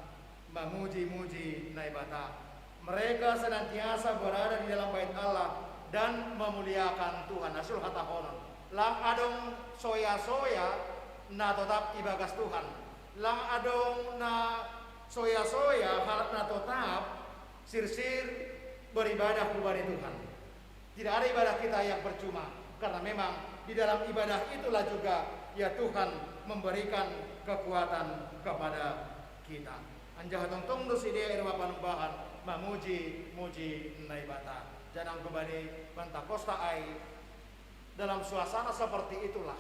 mamuji-muji Naibata. Mereka senantiasa berada di dalam bait Allah dan memuliakan Tuhan. Nasul hatahonon. Lang adong soya-soya na totap ibagas Tuhan. Lang adong na soya-soya halak na totap sirsir beribadah hubani Tuhan. Tidak ada ibadah kita yang percuma, karena memang di dalam ibadah itulah juga, ya, Tuhan memberikan kekuatan kepada kita. Anjaha tongtong do sidea i rumah panumbahan mamuji-muji Naibata. Janah anggo bani Pentakosta ai, dalam suasana seperti itulah,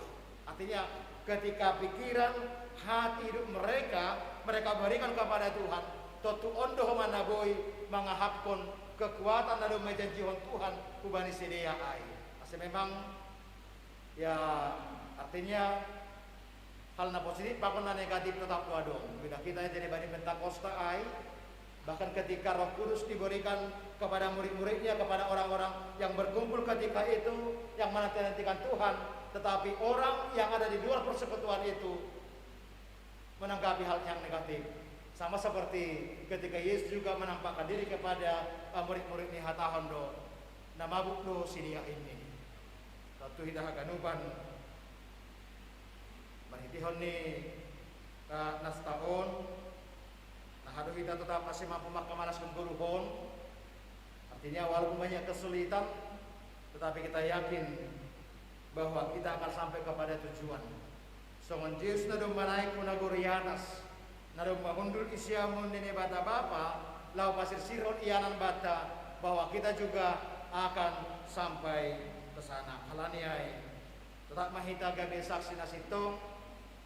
artinya, ketika pikiran, hati, hidup mereka, mereka berikan kepada Tuhan, tontu on do homa na boi mangahapkon kekuatan na domma ijanjihon Tuhan hubani sidea ai. Ase memang, ya, artinya, hal na positif pakon na negatif totap do adong. Beda kita jadi bani Pentakosta ai, bahkan ketika Roh Kudus diberikan kepada murid-muridnya, kepada orang-orang yang berkumpul ketika itu, yang menanti-nantikan Tuhan, tetapi orang yang ada di luar persekutuan itu menanggapi hal yang negatif. Sama seperti ketika Yesus juga menampakkan diri kepada, eh, murid-muridnya, hatahon do, na mabuk do sidea ini. Tontu hita haganupan, marhitehon ni, eh, nasta on, na hado hita totap ase mampu mangkamalaskon goluh on. Artinya, walaupun banyak kesulitan, tetapi kita yakin bahwa kita akan sampai kepada tujuan. Songon Jesus na domma naik hu nagori atas, na domma hundul i siamun ni Naibata Bapa, laho pasirsirhon ianan banta, bahwa kita juga akan sampai ke sana. Halani ai, totap ma hita gabe saksi na sintong,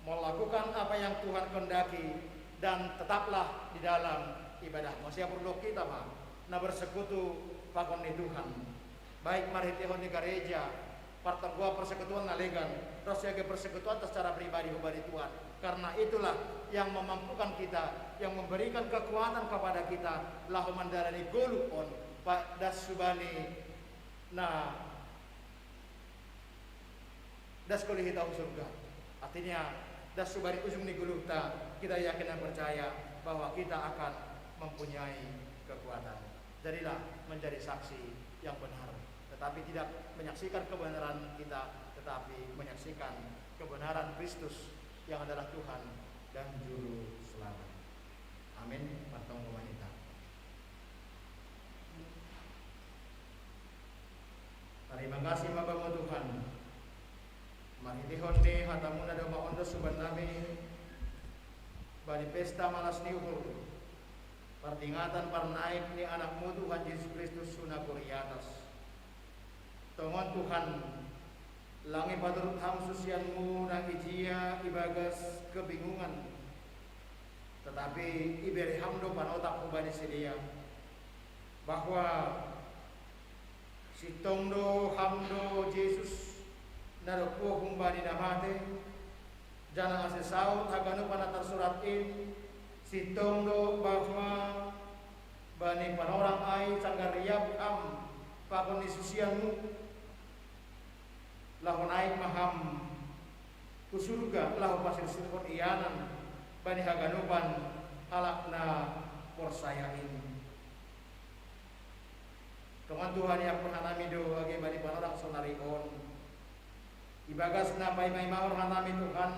melakukan apa yang Tuhan kehendaki, dan tetaplah di dalam ibadah. Masiapur do hita ma na bersekutu pakon ni Tuhan, baik marhitehon ni gareja, partonggoan persekutuan na legan, ronsi age persekutuanta secara pribadi hubani Tuhan. Karena itulah yang memampukan kita, yang memberikan kekuatan kepada kita, laho manjalani goluh on, pa-, das subani na das goluh hita hu surga. Artinya, das subani ujung ni goluhta, kita yakin dan percaya bahwa kita akan mempunyai kekuatan. Jadilah menjadi saksi yang benar, tetapi tidak menyaksikan kebenaran kita, tetapi menyaksikan kebenaran Kristus yang adalah Tuhan dan Juru Selamat. Amin. Martonggo ma hita. Tarima kasih ma Bamu Tuhan, marhitehon ni hataMu na domma ondos hubannami bani pesta malas ni uhur, pardingatan parnaek ni AnakMu Tuhan Jesus Kristus hu nagori atas. Tongon Tuhan, lang ipaturut Ham susianMu na ijia ibagas kebingungan, tetapi ibere Ham do panotap hubani sidea, bahwa sintong do Ham do Jesus, na dob huo humbani na matei, janah ase saud haganupan na tarsurat in, sintong do bahwa bani panorang ai sanggah riap Ham pakon ni susianMu, laho naek ma Ham hu surga laho pasirsirhon ianan bani haganupan halak na porsaya in. Tongon Tuhan, iampun hanami do age bani panorang sonari on, ibagas na paima-imahon hanami Tuhan,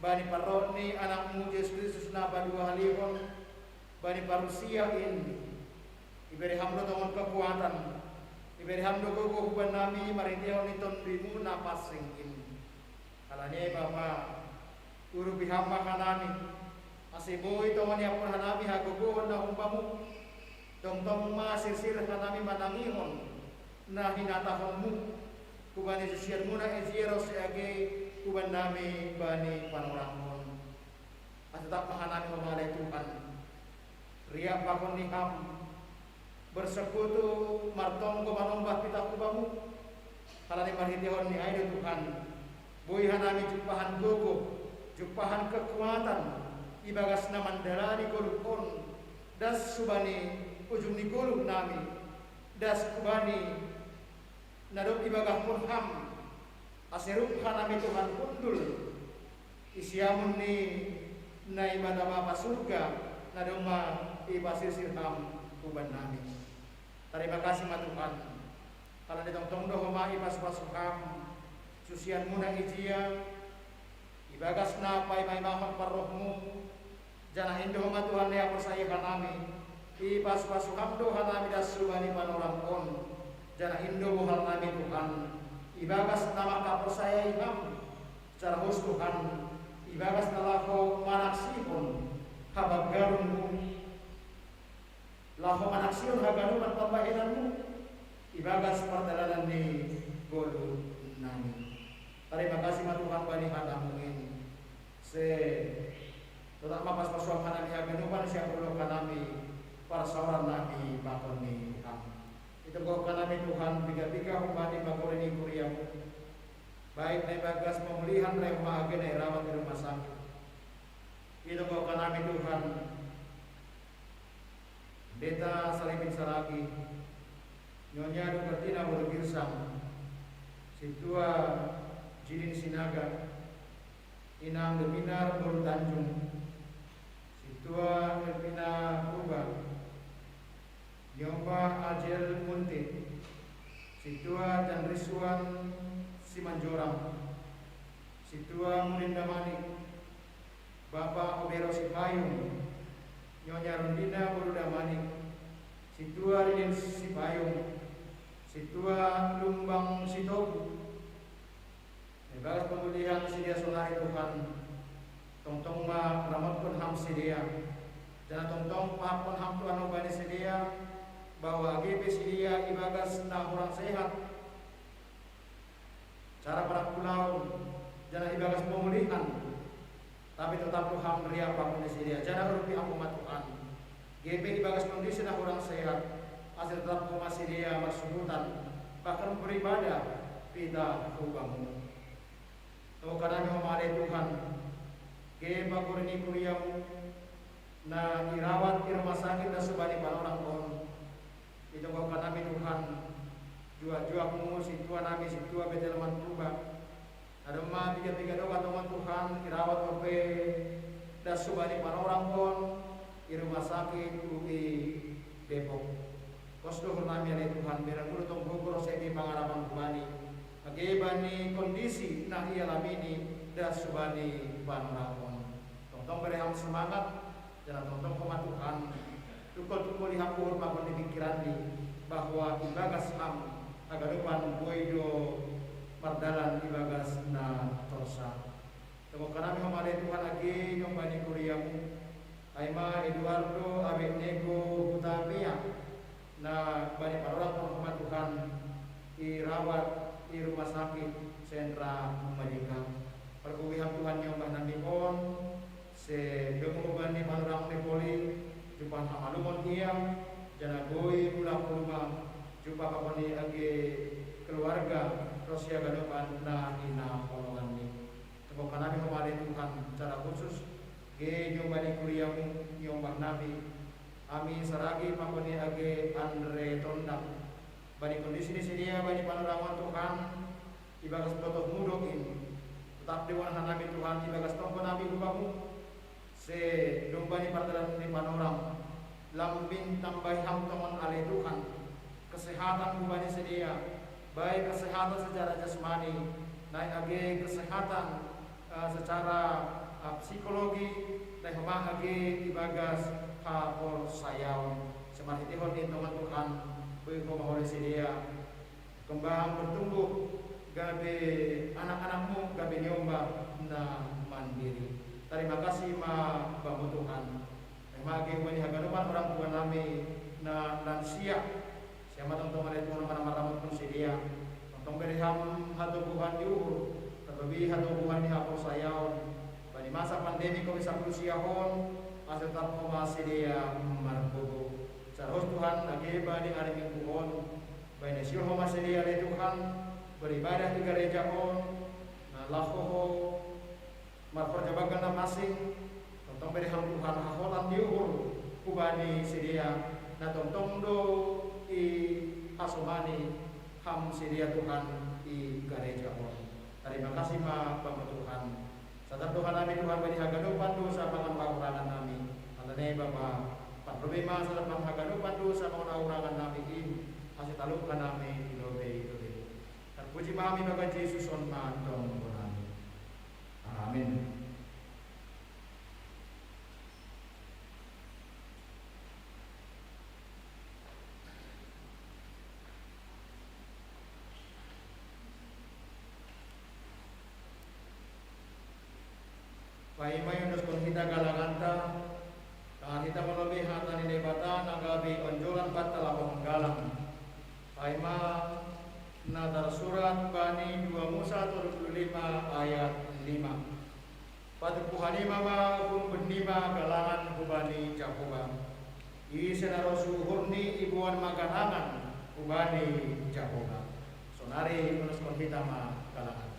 bani parroh ni AnakMu Jesus Kristus na paduahalihon, bani parusia in, ibere Ham do tongon kekuatan, ibere Ham do gogoh hubannami marhitehon ni TonduyMu na pansing in. Halani ai Bapa, urupi Ham ma hanami, ase boi tongon iampun hanami hagogohon na humbaMu, tongtong ma sirsir hanami manangihon na hinatahonMu hubani susianMu na ijia ronsi age hubannami bani panorang on. Ase totap ma hanami, ho ale Tuhan, riap pakon ni Ham, bersekutu, martonggo manombah titah hu Bamu. Halani marhitehon ni ai do Tuhan, boi hanami jumpahan gogoh, jumpahan kekuatan, ibagas na manjalani goluh on, das hubani ujung ni goluhnami, das hubani na dob ibagahMon Ham, ase rap hanami Tuhan hundul i siamun ni Naibata Bapa surga, na domma ipasirsir Ham hubannami. Tarima kasih ma Tuhan, halani tongtong do homa ipasu-pasu Ham susianMu na ijia, ibagas na paima-imahon parrohMu, janah in do homa Tuhan na ia porsayai hanami, ipasu-pasu Ham do hanami das hubani panorang on, janah in do bohalnami Tuhan, ibagas na mangkaporsayai Ham, secara khusus Tuhan, ibagas na laho manaksihon habanggalonMu, laho manaksihon haganupan pambahenanMu, ibagas pardalanan ni goluhnami. Tarima kasih ma Tuhan bani hataMu in. Ase totap ma pasu-pasu Ham hanami haganupan sian hudok hanami parsaorannami pakon ni Ham. Itonggohon hanami Tuhan piga-piga hubani pagori ni huria-Mu, baik na ibagas pemulihan rai homa age na irawat i rumah sakit. Itonggohon hanami Tuhan Pendeta Salimin Saragi, Nyonya Dupertina boru Girsang, Sintua Jilin Sinaga, Inang Deminar boru Tanjung, Sintua Elvina Purba, Nyonya Ajel Munte, Sintua Jan Rizwan Simanjorang, Sintua Mulinda Manik, Bapa Obero Sipayung, Nyonya Rundina boru Damanik, Sintua Ridin Sipayung, Sintua Lumbang Sitopu. Ibagas pemulihan sidea sonari Tuhan, tongtong ma ramotkon Ham sidea, janah tongtong pahaphon Ham Tuhan hubani sidea, bahwa age pe sidea ibagas na hurang sehat, cara parangkulaon, janah ibagas pemulihan, tapi totap do Ham riap pakon ni sidea, janah urupi Ham ma Tuhan. Age pe ibagas kondisi na hurang sehat, ase totap homa sidea marsuhutan, bahkan beribadah pitah hu Bamu. Tonggohon hanami homa ale Tuhan, Age panguri ni kuriamu na irawat i rumah sakit das hubani panorang on. Itonggohon nami Tuhan, juak-juak mu sintua nami, sintua Betel Mantuba. Na domma piga-piga dao tongon Tuhan, irawat dope das hubani panorang on i rumah sakit U I Depok. Pos do uhur nami ale Tuhan, bereng muse tonggohon ro sedi pangarapan hubani, age bani kondisi na ialamini das hubani panorang on. Tongtong bere ham semangat, janah tongtong homa Tuhan, tungkol-tungkoli ham uhur pakon ni pingkiranni, bahwa ibagas ham haganupan boi do mardalan ibagas na torsa. Tonggohon nami homa ale Tuhan age nyombah ni kuriamu, ai ma Eduardo abit Nego Hutapea, na bani panorang on homa Tuhan irawat i rumah sakit Sentra Madika. Pargogoi ham Tuhan nyombah nami on, sai domu hubani panorang ni poli, jumpah hamalumon ia, janah boi mulak hu rumah, jumpah pakon i age keluarga, ro si haganupan na hinaholonganni. Tonggohon nami homa ale Tuhan, secara khusus, age nyombah ni kuriamu, nyombah nami, hami saragi pakon i age Andre Tondak. Bani kondisi ni sidea bani panorang on Tuhan, ibagas botohmu do in. Tetap do iboan nami Tuhan, ibagas tonggo nami hu bamu, sai domu bani pardalan ni panorang, lambin tambahi ham tongon ale Tuhan kesehatan hubani sidea, baik kesehatan secara jasmani, na age kesehatan, eh, secara, eh, psikologi, na homa age ibagas haporsayaon. Sai marhiteihon i tongon Tuhan, boi homa hole sidea kembang bertumbuh, gabe anak-anakmu gabe nyombah na mandiri. Tarima kasih ma Bamu Tuhan. Ai ma age hubani haganupan orang tua nami na lansia, sai ma tongtong ale Tuhan ma na maramothon sidea. Tongtong bere ham hatoguhan ni uhur, terlebih hatoguhan ni haporsayaon. Bani masa pandemi covid sapuluh sia on, asa tetap homa sidea margogoh. Sarohas Tuhan age bani ari Minggu on, bahen na sihol homa sidea ale Tuhan, beribadah di gareja on, na laho ho marhorja banggal na pansing, tongtong bere ham Tuhan hahotan ni uhur hubani sidea, na tongtong do ihasomani ham sidea Tuhan i gareja on. Tarima kasih ma Bamu Tuhan. Sadar do hanami Tuhan bani haganupan dosa pangan pahurangan nami. Alani Bapa, parlobei ma sadar pangan haganupan dosa pangan pahurangan nami i, asa talup hanami i lobei-lobei. Tarpuji ma Ham ibagas Jesus on ma tonggo nami. Amin. Paima iondoskon hita galanganta, tangar hita malobi hata ni Naibata na gabe onjolan banta laho manggalang. Paima na tarsurat bani dua Musa tolu puluh lima ayat lima. Patubuhon nima ma hun bennima galangan hubani Jahowa. Ise na ro suhurni iboan ma galangan hubani Jahowa. Sonari iondoskon hita ma galanganta.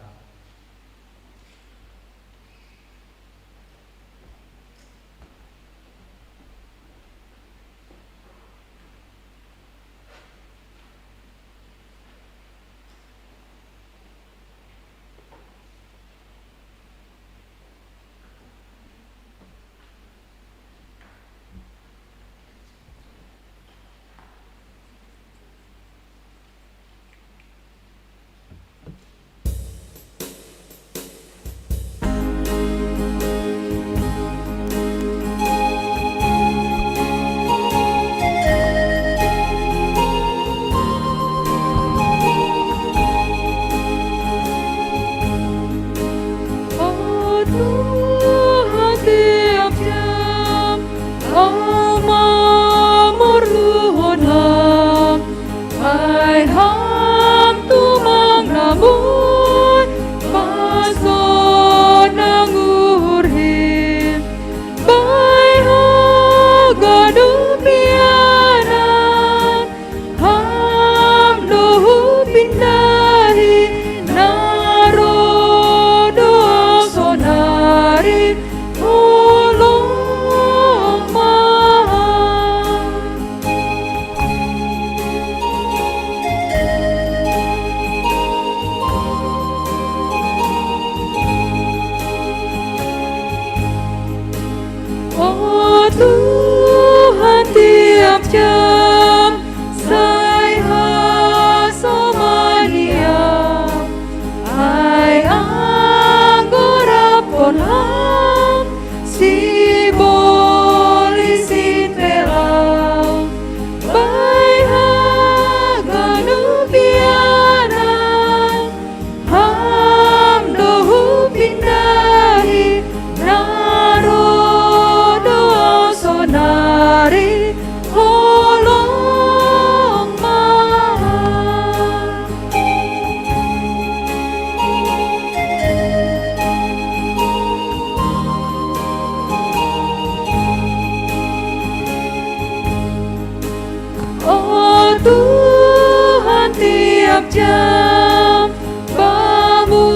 Jam bamu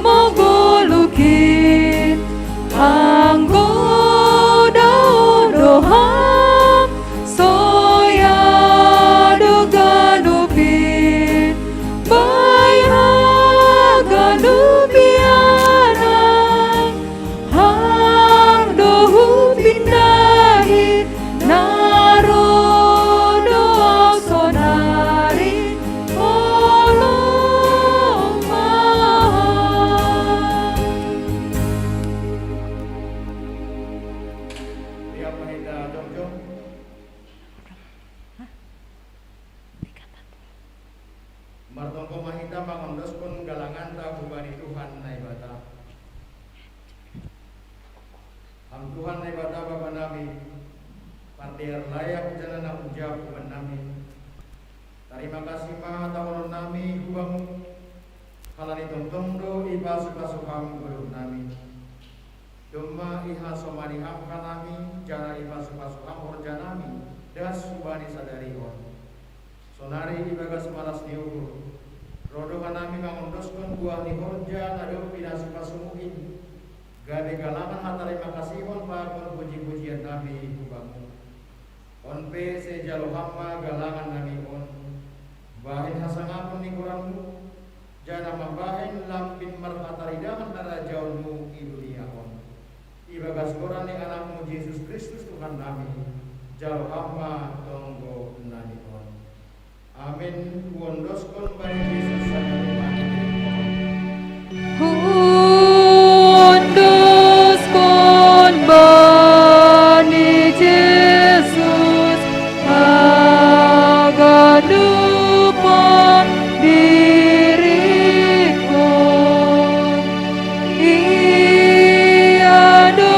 magulukin, anggo dao doham, soya do ganupin, bai haganupi anang, hang do hupindahi, na ro do sonari, holong ma. Tiap mahita jongjong. Martonggo ma hita mangondoskon galanganta hubani Tuhan Naibata. Ham Tuhan Naibata Bapa nami, pardear layak jala na umjab hubannami. Tarima kasih ma hatahononnami hu Bamu, halani tongtong do ipasu-pasu Ham godopnami. Domma ihasomani Ham hanami, jala ipasu-pasu Ham horjanami das hubani sadari on. Sonari ibagas malas ni uhur, ro do hanami mangondoskon buah ni horja na dob pinasu-pasumu in, gabe galangan hatarima kasihon pakon puji-pujiannami hu Bamu. On pe sai jalo Ham ma galangannami on, bahen hasangapon ni goranMu, jala mambahen lambin marhataridahan harajaonMu i dunia on. Ibagas goran ni AnakMu Jesus Kristus Tuhannami, jalo Ham ma tonggonami on. Amin. Huondoskon bani Jesus saganup. Huondoskon bani Jesus haganupan diriku. Ia do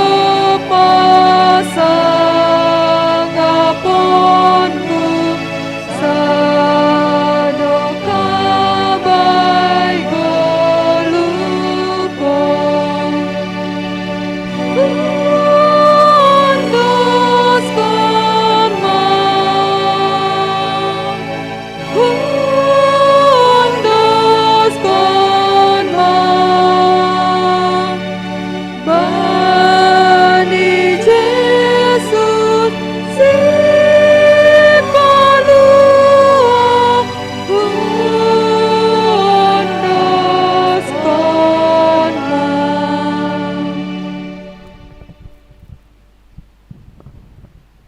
pasangaponku, sadok bai golupon. Huondoskon ma, huondoskon ma bani Jesus Sipalua, huondoskon ma.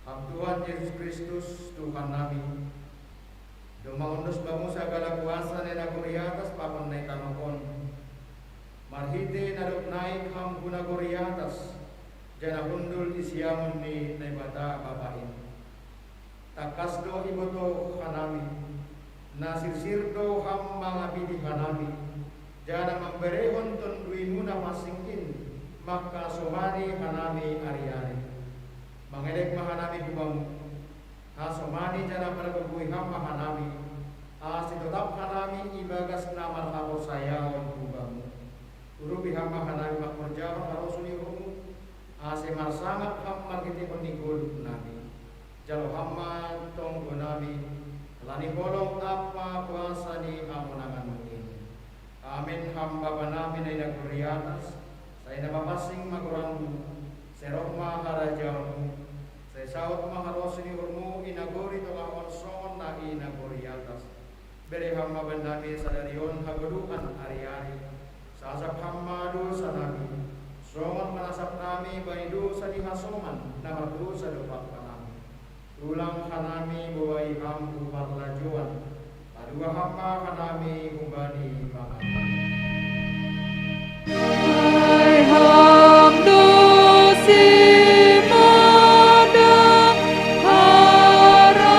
Ham Tuhan Jesus Kristus, Tuhannami, domma ondos Bamu sagala kuasa na i nagori atas pakon na i tanoh on. Marhite na dob naik Ham hu nagori atas, janah hundul di siamun ni Naibata Bapa in. Tangkas do ibotoh hanami, na sirsir do Ham mangapiti hanami, janah mamberehon TonduyMu na pansing in mangkasomani hanami ari-ari. Mangelek ma hanami hu Bamu, hasomani janah pargogoi Ham ma hanami, ase totap hanami ibagas na marhaporsayaon hu Bamu. Urupi Ham ma hanami mangkorjahon harosuh ni uhurMu, ase marsangap Ham marhitehon ni godopnami. Jalo Ham ma tonggonami, halani holong ampa kuasa ni hamonanganMu in. Amen. Ham Bapanami na i nagori atas, sai na mapansing ma goranMu, sai roh ma harajaonMu, sai saut ma harosuh ni uhurMu i nagori tongah on songon na i nagori atas. Bere Ham ma bannami sadari on hagoluhan ari-ari. Sasap Ham ma dousanami, songon panasapnami bani dousa ni hasoman na mardousa dompak hanami. Ulang hanami bobai Ham hu parlajouan, palua Ham ma hanami humbani pangago. Ai Ham do simadam harajaon,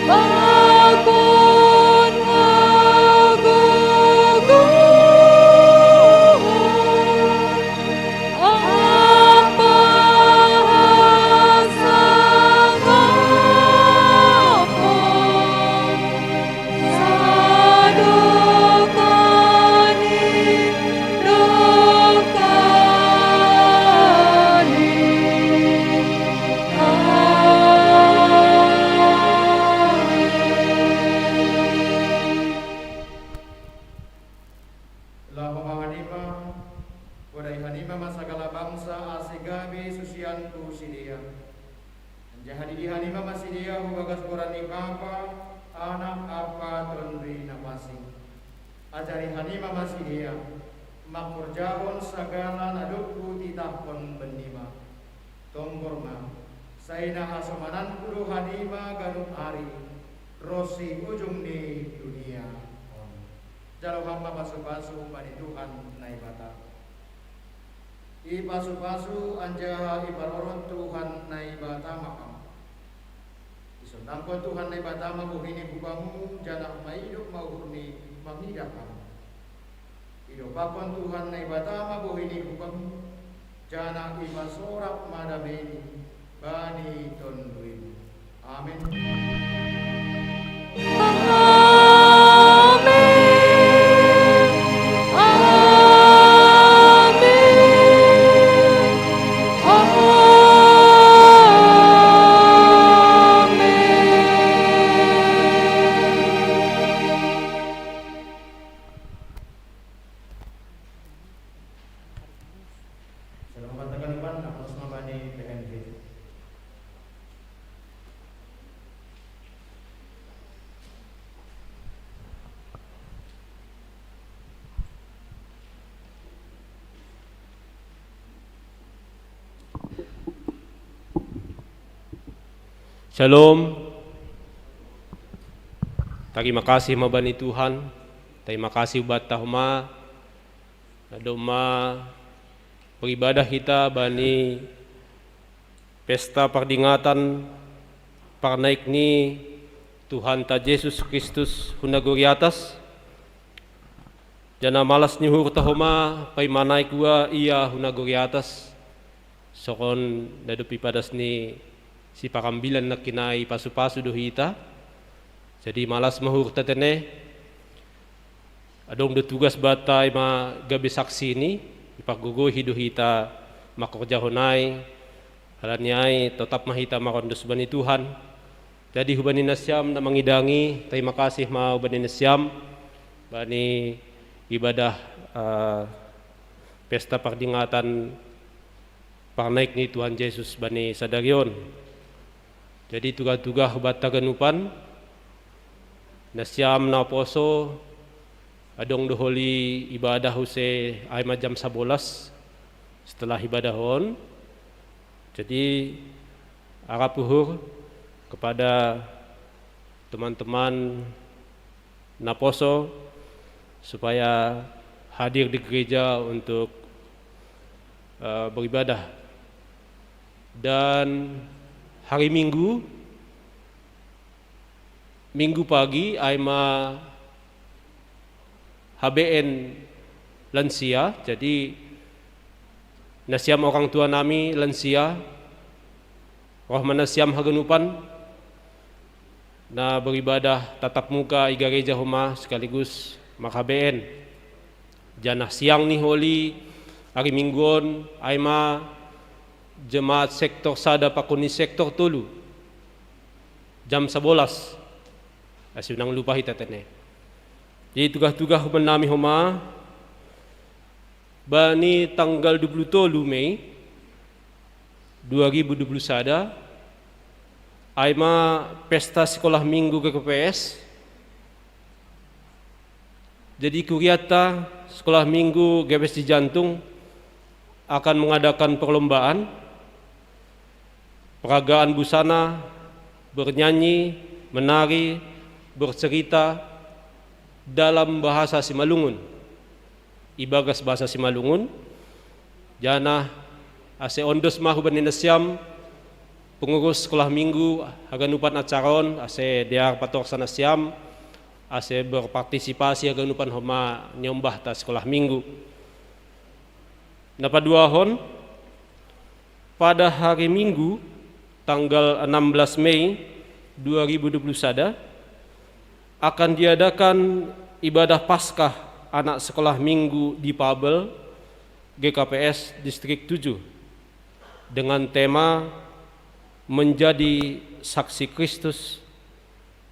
pakon hagogoon, ampa hasangapon. Jadi di hanima ma sidea hubagas goran ni Bapa, Anak, ampa Tonduy Napansing. Ajari hanima ma sidea mangkorjahon sagala na dob hutitahkon bannima. Tonggor ma, sai na hasomananku do hanima ganup ari, ronsi ujung ni dunia on. Jalo ham ma pasupasu bani Tuhan Naibata. Ipasupasu anjaha iparorot Tuhan Naibata ma ham. Isondangkon Tuhan Naibata ma bohi ni hubamu, janah maidop ma uhurni mangidah ham. Idompakkon Tuhan Naibata ma bohi ni hubamu, janah ipasorap ma dameini bani tonduymu. Amin. Shalom, katakan Tuhan, apa semua bani P N P. Shalom. Tarima kasih ma bani Tuhan. Tarima kasih banta homa. Na domma beribadah hita bani pesta pardingatan parnaik ni Tuhanta Jesus Kristus hu nagori atas. Janah malas ni uhurta homa paima naik ua Ia hu nagori atas, songon na dob ipadas ni siparambilan nangkin i, pasupasu do hita. Jadi malas ma uhurta tene. Adong do tugas banta, ima gabe saksi ni, ipargogohi do hita mangkorjahon ai. Halani ai totap ma hita marondos bani Tuhan. Jadi hubani nasiam na mangidangi, tarima kasih ma hubani nasiam bani ibadah, eh, pesta pardingatan parnaik ni Tuhan Jesus bani sadari on. Jadi tugah-tugah banta ganupan, nasiam na poso, adong do holi ibadah use ai ma jam sabolas setelah ibadah on. Jadi arap uhur kepada teman-teman na poso supaya hadir di gereja untuk, eh, beribadah. Dan hari Minggu, Minggu pagi ai ma H B N lansia, jadi nasiam orang tua nami lansia, roh ma nasiam haganupan na beribadah tatap muka i gareja homa sekaligus mar-H B N. Janah siang ni holi ari Minggu on ai ma jemaat sektor sada pakon ni sektor tolu, jam sabolas. Ase unang lupa hita tene. Jadi tugah-tugah hubannami homa, bani tanggal dua puluh tolu Mei dua ribu dua puluh sada, ai ma pesta sikolah minggu G K P S. Jadi kuriatta sikolah minggu G K P S Cijantung akan mengadakan perlombaan peragaan busana, bernyanyi, menari, bercerita dalam bahasa Simalungun, ibagas bahasa Simalungun. Janah ase ondos ma hubani nasiam pengurus sekolah minggu haganupan acara on, ase dear patorsa nasiam, ase berpartisipasi haganupan homa niombahta sekolah minggu. Na paduahon, pada hari Minggu, tanggal enam belas Mei dua ribu dua puluh sada, akan diadakan ibadah Paskah anak sekolah minggu difabel G K P S Distrik tujuh dengan tema Menjadi Saksi Kristus,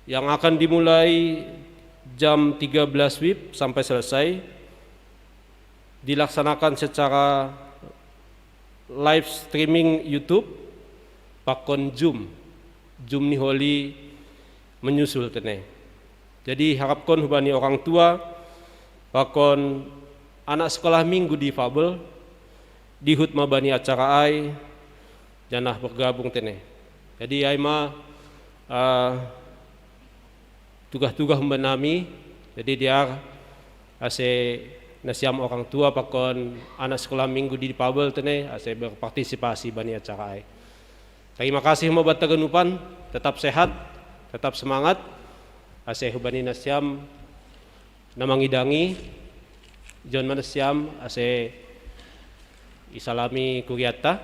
yang akan dimulai jam tiga belas W I B sampai selesai, dilaksanakan secara live streaming YouTube. pakon jum, jum ni holi menyusul tene. Jadi harapkon hubani orang tua pakon anak sekolah minggu difabel dihut ma bani acara ai, janah bergabung tene. Jadi ai ma uh, tugas-tugas huban nami. Jadi diar ase nasiam orang tua pakon anak sekolah minggu difabel tene ase berpartisipasi bani acara ai. Terima kasih ma banta ganupan, tetap sehat, tetap semangat. Ase hubani nasiam na mangidangi, jon ma nasiam ase isalami kuriatta.